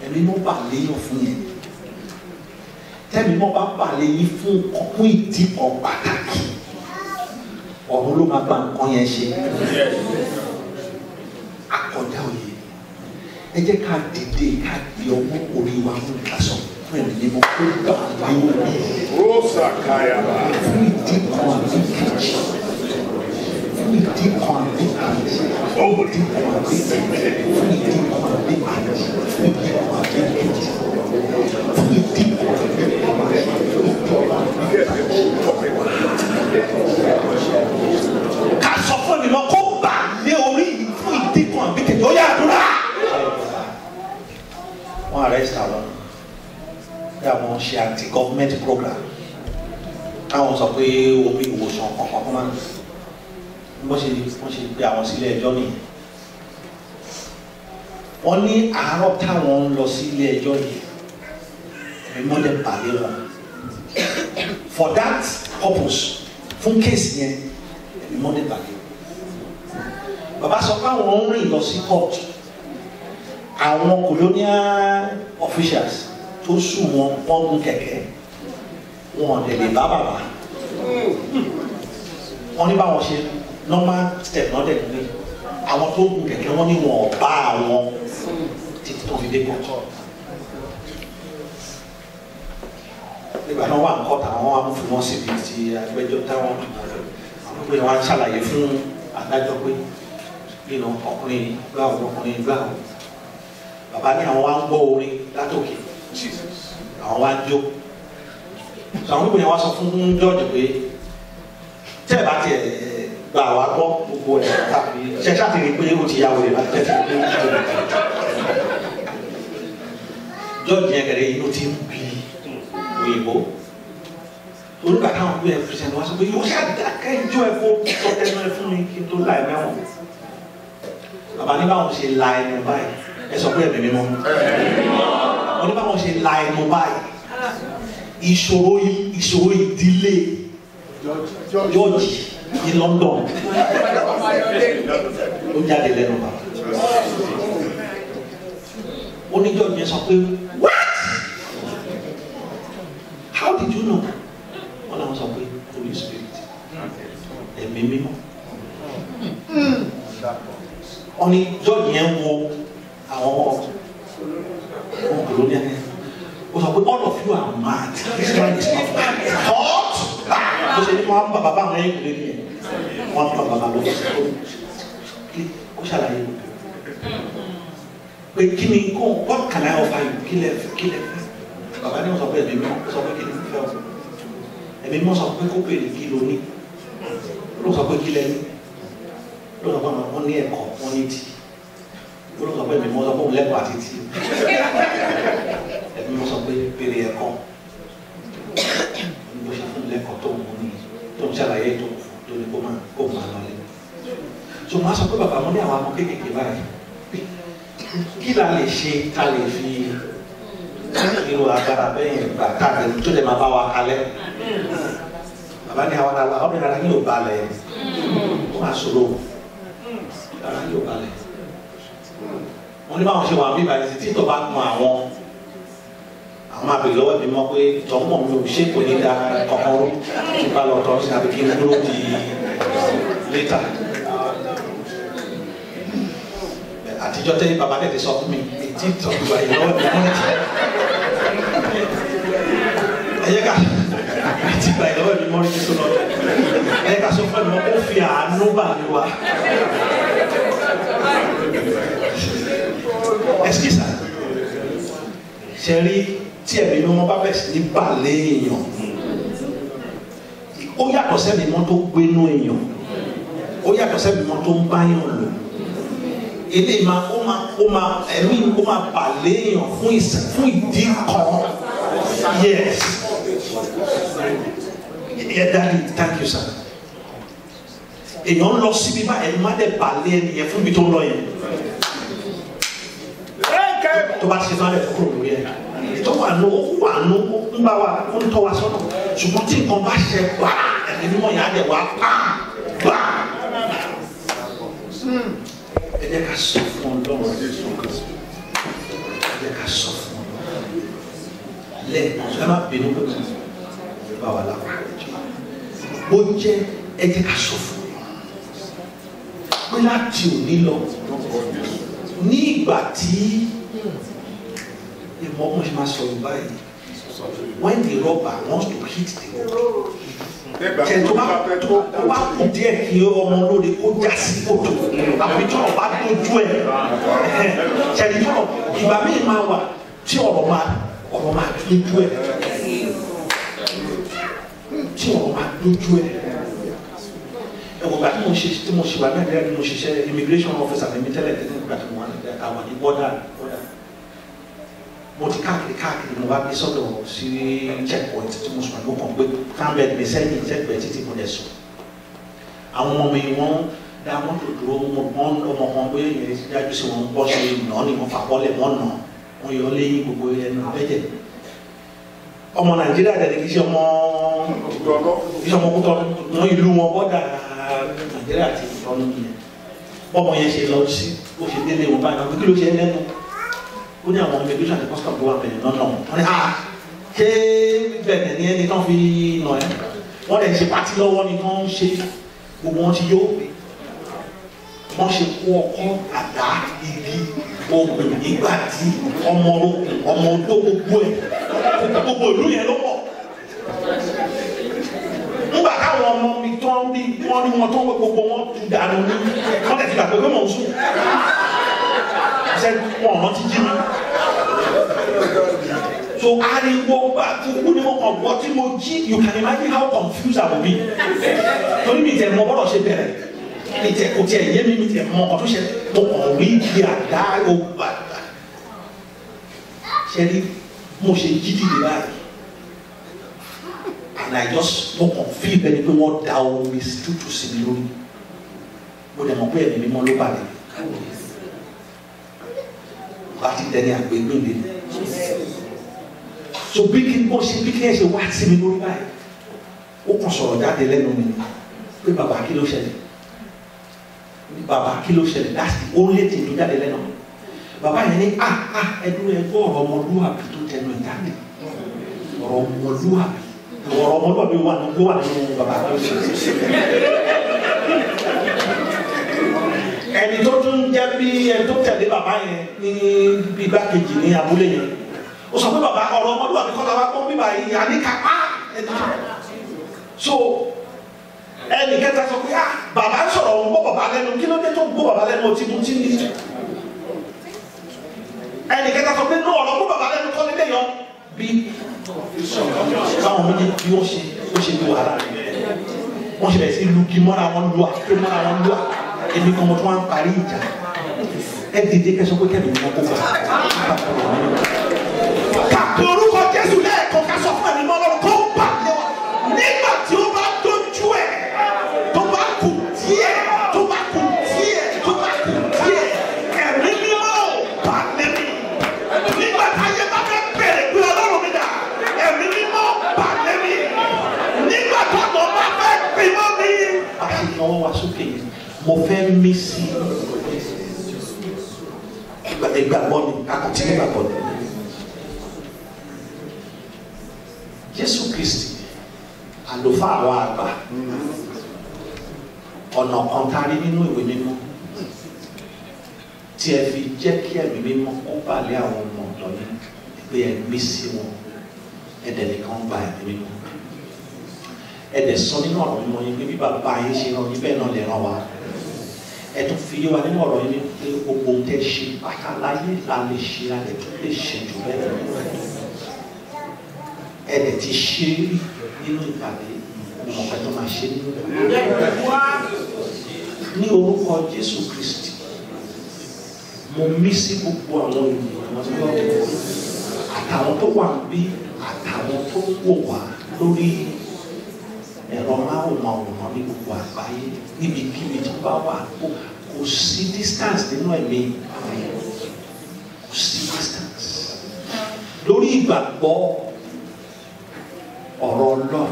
Ẹ̀mí mọ́ bà léèyàn fún yẹn. Tẹ́mi mọ́ bá bà léyìn fún nǹkan ìdí kan pàtàkì, ọ̀run ló máa gba nǹkan yẹn ṣe. Akọjá òye. Ẹ jẹ́ ká dìde, ká di ọwọ́ orí wa. máa mú ká sọ fún ẹ̀mí mímọ́ kó bà lé orí. Rosa Kayaba. Fún ìdí kan àbí kejì. Fún ìdí kan àbí kejì. Fún ìdí kan àbí kejì. Fún ìdí kan àbí kejì. Fún ìdí kan àbí kejì. Fún ìdí kan àbí kejì. Fún ìdí kan àbí kejì. Ká sọ fún ẹ̀mí mímọ́ kó bà lé orí fún ìdí kan àbí kejì. Ó yá àdúrà. Wọ́n arrest àwọn bí àwọn ṣe anti-government program táwọn sọ pé omi ìwòsàn kankan kọ́ máa ń bó ṣe wọ́n ṣe gbé àwọn sílé ẹjọ́ nìyẹn. Wọ́n ní àárọ̀ táwọn ń lọ sí ilé ẹjọ́ yìí ẹ̀mí mọ́lẹ̀ bàlẹ́ wọn for that purpose fún kéèsì yẹn ẹ̀mí mọ́lẹ̀ bàlẹ́ wọn. Bàbá sọ pé àwọn ń rìn lọ sí court, àwọn colonial officials tó sùn wọn wọ́n gun kẹ̀kẹ́ wọn ò dẹ̀ lè bá bàbá. Wọ́n ní báwọn ṣe normal step náà dẹ̀ nílé àwọn tó gun kẹ̀kẹ́ wọ́n ní wọn ò bá àwọn títí tó fi dé court. Nígbà náà wà ń kọ́ tàwọn wà ń fi wọ́n síbi tí agbẹjọ́ táwọn àwọn pé wọ́n á ṣàlàyé fún adájọ́ pé nínú ọkùnrin gbà wọn ọkùnrin gbà wọn. Bàbá ní àwọn wá ń gbọ́ orin látòkè, àwọn wá ń jó. Àwọn pípé yẹn wá sọ fún George pé tẹ́ ẹ̀ bá tiẹ̀ gbà wá gbọ́ gbogbo ẹ̀ tàbí ṣe ṣáà ti rí i pé ó ti ya wèrè bá tẹ̀ sí pé ó ti wèrè. George yẹn kẹ̀lé inú ti ń bí òyìnbó. Onígbà táwọn pé ẹ̀ pèsè wá sọ pé yóò ṣàdákẹ́ ijó ẹ̀ kó sọ tẹnu ẹ fún mi kí n tó la ẹ̀ mẹ́wọ̀n. Bàbá ní báwọn ṣe la ẹnu báyìí, ẹ sọ pé ẹ̀mí mímọ́. Wọ́n ní báwọn ṣe la ẹnu báyìí, ìṣòro ìdílé George ní London ó jáde lẹ́nu bàbá. Ó ní George yẹn sọ pé what? How did you know? Wọ́n làwọn sọ pé Holy Spirit, ẹ̀mí mímọ́. Wọ́n ní George yẹn wo àwọn ọmọ colonial yẹn. Ó sọ pé all of you are mad. This man is not mad. Hot! Bó ṣe ní wọ́n á bá bàbá àwọn ẹ̀yìn kùlé nìyẹn. Wọ́n á bá bàbá lọ́wọ́ sí kó ṣàlàyé gbogbo. Pé kí ni kó what can I offer you? Kí lẹ fẹ́? Kí lẹ fẹ́? Bàbá ní wọ́n sọ pé ẹ̀mí mímọ́ sọ pé kí ni fẹ́ ọ. Ẹ̀mí mímọ́ sọ pé kó béèrè kí ló ní. Ló sọ pé kí lẹ ní. Ló sọ pé wọ́n ní ẹ̀kọ́, wọ́n ní tíì. Ló sọ pé ẹ̀mí mímọ́ sọ pé òun lẹ́kọ̀ọ́ àti tíì. Ẹ̀mí mímọ́ sọ pé béèrè ẹ̀kọ́. Bó ṣe fún lẹ́kọ̀ọ́ tó ń mú ní tó ń ṣàlàyé tó ń fún tó ní kó máa lọlé. So màá sọ pé bàbá mo ní àwọn ọmọ kéékèèké báyìí. Kí la lè ṣe ta lè fi irú agbára bẹ́ẹ̀ yẹn gbà káàkiri tó lè máa bá wa kalẹ̀? Bàbá ní àwọn ará ọ̀rẹ́ ara yóò balẹ̀. Ó máa sọ̀rọ̀ ara yóò balẹ̀. Wọ́n ní báwọn ṣe wà bí ìbàdí tí tó bá pọn àwọn máa bèrè lọ́wọ́ mi mọ́ pé tọ́mọ̀ mi ò ṣe kò ní da kankan rú tí bá lọ tọ́ sí àbí kí n dúró di létà. Àtijọ́ tẹ́lẹ̀ bàbá tẹ̀ ti sọ fún mi tí tọ́jú àyè lọ́wọ́ mi mọ́ ti. Ẹ yẹ ká tí gbà ìlọ́wọ́ mi mọ́ rí tó lọ. Ẹ yẹ ká sọ fún mi ó fi àánú bà mí wá. Ẹsikísà ṣe rí tí ẹ̀mí mímọ́ bá bẹ̀rẹ̀ sí ní balẹ̀ èèyàn, ó yàtọ̀ sẹ́mi mọ́ tó gbénú èèyàn, ó yàtọ̀ sẹ́mi mọ́ tó ń báyàn lò. Eléyìí máa ó máa ẹ̀mí ó máa balẹ̀ èèyàn fún ìdí kan. Yes. Yeah, daddy, thank you sir. Èèyàn ń lọ síbi bá ẹ̀mí má dẹ̀ balẹ̀ ẹnìyẹn fún ibi tó ń lọ yẹn. Tó bá ti ṣe tán lẹ̀ kúrò lórí ẹ̀. Tó wà nù ó wà nù ó ń bá wa ó ń tọ́ wa sọ́nà. Ṣùgbọ́n tí nǹkan bá ṣe wá ẹ̀mí mímọ́ yẹn á dẹ̀ wá pa pa. Ẹ jẹ́ ká sọ fún Ọlọ́run. Ẹ jẹ́ ká sọ fún Ọlọ́run. Lẹ́ẹ̀kan ẹ má bínú pé kò bá wa lápá. Ó jẹ́ ẹ jẹ́ ká sọ fún Ọlọ́run. Pé láti òní lọ, ní ìgbà tí Ìmọ̀ ọmọ ṣe máa sọ̀rọ̀ báyìí. When the robber wants to hit the road, ṣe tó bá kù díẹ̀ kí ọmọ lóde kó já sí kòtò àbí tí ọ̀rọ̀ bá dojú ẹ̀ ṣe ní tọ́rọ̀ ìgbà míì máa wà tí ọ̀rọ̀ máa dojú ẹ̀ tí ọ̀rọ̀ máa dojú ẹ̀. Ẹ̀wọ̀n ìgbà tí mo ṣe wà Nàìjíríà ni mo ṣiṣẹ́ immigration officer ní mi tẹ́lẹ̀ tẹ́lẹ̀ nígbà tí mo wà Nàìjíríà àwọn ní bọ́dà mo ti káàkiri mo wá gbé sọ́dọ̀ sí checkpoint tí mo sùn àgbo kan pé kámbẹ̀t mi sẹ́yìn checkpoint títí mo dẹ̀ sùn. Àwọn ọmọ mi wọ́n dá mọ́tò dúró ọmọ kan pé ìyẹn dájú sí wọn bọ́ ṣe nà ni wọ́n fà bọ́lẹ̀ wọ́n nà wọ́n yọ léyìn gbogbo ẹnu lẹ́jẹ̀. Ọmọ Nàìjíríà dẹ̀ kì í ṣe ọmọ kútọ́ wọn ìlú wọn bọ́dà Nàìjíríà ti ọ̀nà yẹn. Bọ́mọ yẹn ṣe lọ sí ó ṣe délé wọn báyìí kí ló ṣe lẹ́nu? Ó ní àwọn immigration àti custom tó wà bẹ̀rẹ̀ lọ́nà wọn ni ah ṣé bẹ̀rẹ̀ ní ẹni tán fi nà ẹ́ wọ́n lè ṣe pátí lọ́wọ́ ni tán ń ṣe gbogbo wọn ti yó wọ́n ṣe kó ọkọ́ àdá igi oògùn ìgbà tí ọmọ orokùn ọmọ odó gbogbo ẹ̀ gbogbo ìlú yẹn ló pọ̀ nígbà táwọn ọmọ mi tó ń bí wọ́n ní wọn tó ń wé gbogbo wọn tu dànù ní wọ́n tẹ̀ ti gbàgbé pé mò ń sùn ṣe wọn rántí jí mi so ariwo kúkú ni mo kàn gbọ́ tí mo jí. You can imagine how confused I will be torí mi tẹ mọ bọ́dọ̀ ṣe bẹ̀rẹ̀ mi tẹ kò tiẹ̀ yé mi mi tẹ mọ ọkàn tó ṣe mo kàn rí ibi àdá ògbà ṣe rí mo ṣe jí dìde báyìí and I just mo kàn feel bẹ́ẹ̀ ni pé wọ́n da omi tútù sí mi lórí mo dẹ̀ mọ̀ pé ẹ̀mí mímọ́ ló balẹ̀ láti dẹni àgbègbè mi. So bí kí n bọ́ ṣe bí kí ẹ ṣe wá sí mi lórí báyìí ó kàn sọ̀rọ̀ jáde lẹ́nu mi pé bàbá kí ló ṣẹlẹ̀ bàbá kí ló ṣẹlẹ̀ that's the only thing tó jáde lẹ́nu mi. Bàbá yẹn ní ah ah ẹdún ẹgbọ́ ọ̀rọ̀ ọmọlúwàbí tó tẹnu ẹ̀ jáde ọ̀rọ̀ ọmọlúwàbí ọ̀rọ̀ ọmọlúwàbí wà nínú bàbá kí ló ṣẹlẹ̀. Ẹni tó tún jẹ́ bí ẹni tó tẹ̀lé bàbá yẹn ní bí igbákejì ní abúlé yẹn ó sọ pé bàbá ọ̀rọ̀ ọmọlúwàbí kọ́ làwọn kọ́ bíbá yìí àníkàpá so ẹnì kẹta sọ pé ah bàbá ń sọ̀rọ̀ òun gbọ́ bàbá lẹ́nu kí ló dé tó gbọ́ bàbá lẹ́nu ọtí mutí ní ẹnì kẹta sọ pé ní ọ̀rọ̀ gbọ́ bàbá lẹ́nu kọ́ nílé yọ bí báwọn méjì bí wọ́n ṣe ó ṣe bí wàhálà wọ́n ṣe bẹ̀rẹ̀ sí lugi mọ́ra wọn lu àké mọ́ra wọn lu àké èmi kan mo tún wá ń parí ìjà ẹ dìde kẹsàn pé kẹmí wọn kó fà kàpé orúkọ Jésù lẹ́ẹ̀kan ká sọ fún ẹ̀mí mọ́ Ọlọ́run kó bà lé wa nígbà tí ó bá dojú ẹ̀ tó bá kù díẹ̀ tó bá kù díẹ̀ tó bá kù díẹ̀ ẹ̀mí mímọ́ ò bà lé mi nígbà táyé bá fẹ́ bẹ̀rẹ̀ pé Ọlọ́run mi dà ẹ̀mí mímọ́ bà lé mi nígbà tó lọ́ bá fẹ́ pè mọ́ mi. A ṣe náwó wa sókè yìí mo fẹ́ mí sí ìgbàgbọ́ ni àkùtì nígbàgbọ́ ni Jésù Kristi àlùfáà wa àgbà ọ̀nà kan tá a rí nínú ìwé mímọ́ tí ẹ fi jẹ́ kí ẹ̀mí mímọ́ kó bà lé àwọn ọmọ ọ̀dọ́ yín pé ẹ mí sí wọn ẹ̀dẹ̀ nìkan gba ẹ̀mí mímọ́ ẹ̀dẹ̀ sọ nínú ọ̀rọ̀ mímọ́ yín pé bí bàbá yín ṣe rán yín bẹ́ẹ̀ náà lè rán wa ẹ tún fi yé wa nínú ọ̀rọ̀ yín pé gbogbo ohun tẹ́ ṣe pátá láyé la lè ṣe la lè tún lè ṣe jù bẹ́ẹ̀ lọ ẹ dẹ̀ ti ṣe rí nínú ìpàdé ọmọ pẹ́ tó máa ṣe nínú ìpàdé ní orúkọ Jésù Kristi mo mí sí gbogbo àwọn ènìyàn àtàwọn tó wà níbí àtàwọn tó wò wá lórí ẹ̀rọ máwòmáwòmá ní gbogbo àgbáyé níbikíbi tó bá wà kò sí distance nínú ẹ̀mí kò sí distance lórí ìgbàgbọ́ ọ̀rọ̀ Ọlọ́run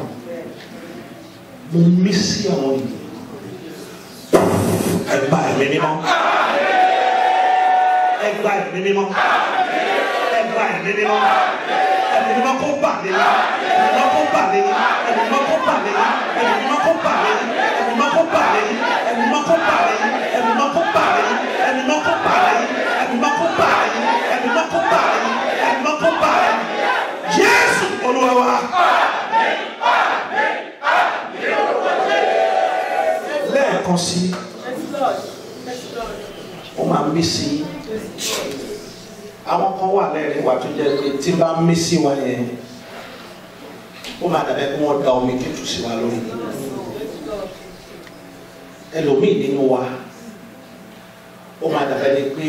mo mí sí àwọn ènìyàn ẹ gba ẹ̀mí mímọ́ ẹ gba ẹ̀mí mímọ́ ẹ gba ẹ̀mí mímọ́ ẹ̀mí mímọ́ kó bà lé ẹ̀mí mímọ́ kó bà lé ẹ̀mí mímọ́ kó bà lé ẹ̀mí mímọ́ kó bà lé ẹ̀mí mímọ́ kó bà lé ẹ̀mí mímọ́ kó bà lé ẹ̀mí mímọ́ kó bà lé ẹ̀mí mímọ́ kó bà lé ẹ̀mí mímọ́ kó bà lé ẹ̀mí mímọ́ kó bà lé ẹ̀mí mímọ́ kó Lẹ́ẹ̀kan sí, ó máa mí sí. Àwọn kan wà lẹ́rìí wa tó jẹ́ pé tí bá mí sí wa yẹn, ó máa dàbẹ́ kí wọ́n da omi tútù sí wa lórí. Ẹlòmíì nínú wa, ó máa dàbẹ́ ni pé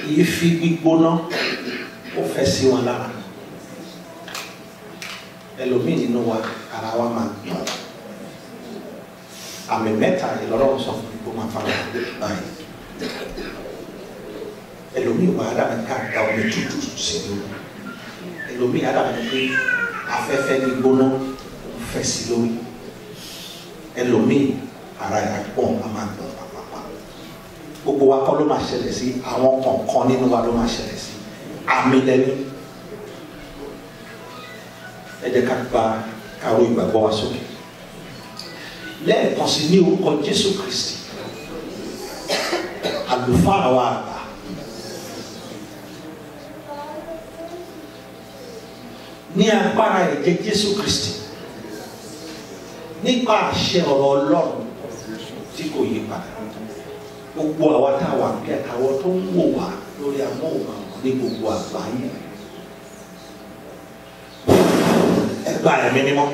èéfín gbígbóná ó fẹ́ sí wa lára. Ẹlòmíì nínú wa, ara wa máa gbọ̀n. Àmì mẹ́ta yìí lọ́rọ̀ sọ fún mi kó máa fara báyìí. Ẹlòmíì wà á dàbí ká da omi tútù sí lórí. Ẹlòmíì á dàbí pé afẹ́fẹ́ gbígbóná ó fẹ́ sí lórí. Ẹlòmíì ara yà gbọ̀n, a máa gbọ̀n pàpàpà. Gbogbo wa kọ́ ló máa ṣẹlẹ̀ sí, àwọn kọ̀ọ̀kan nínú wa ló máa ṣẹlẹ̀ sí. Àmì lẹ́nu. Ẹ jẹ́ ká gba káró ìgbàgbọ́ wa sókè. Lẹ́ẹ̀kan sí ní orúkọ Jésù Kristi, àlùfáà wa àgbà, ní agbára ẹ̀jẹ̀ Jésù Kristi, nípa àṣẹ ọ̀rọ̀ Ọlọ́run tí kò yí padà, gbogbo àwa tá a wà bí àtàwọn tó ń wò wá lórí amóhùnmáwòrán ní gbogbo àgbáyé, ẹ gba ẹ̀mí mímọ́.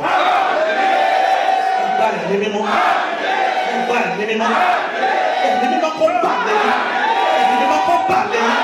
Ẹ gba ẹ̀mí mímọ́. Ẹ gba ẹ̀mí mímọ́. Ẹ̀mí mímọ́ kó bà lẹ́yìn. Ẹ̀mí mímọ́ kó bà lẹ́yìn.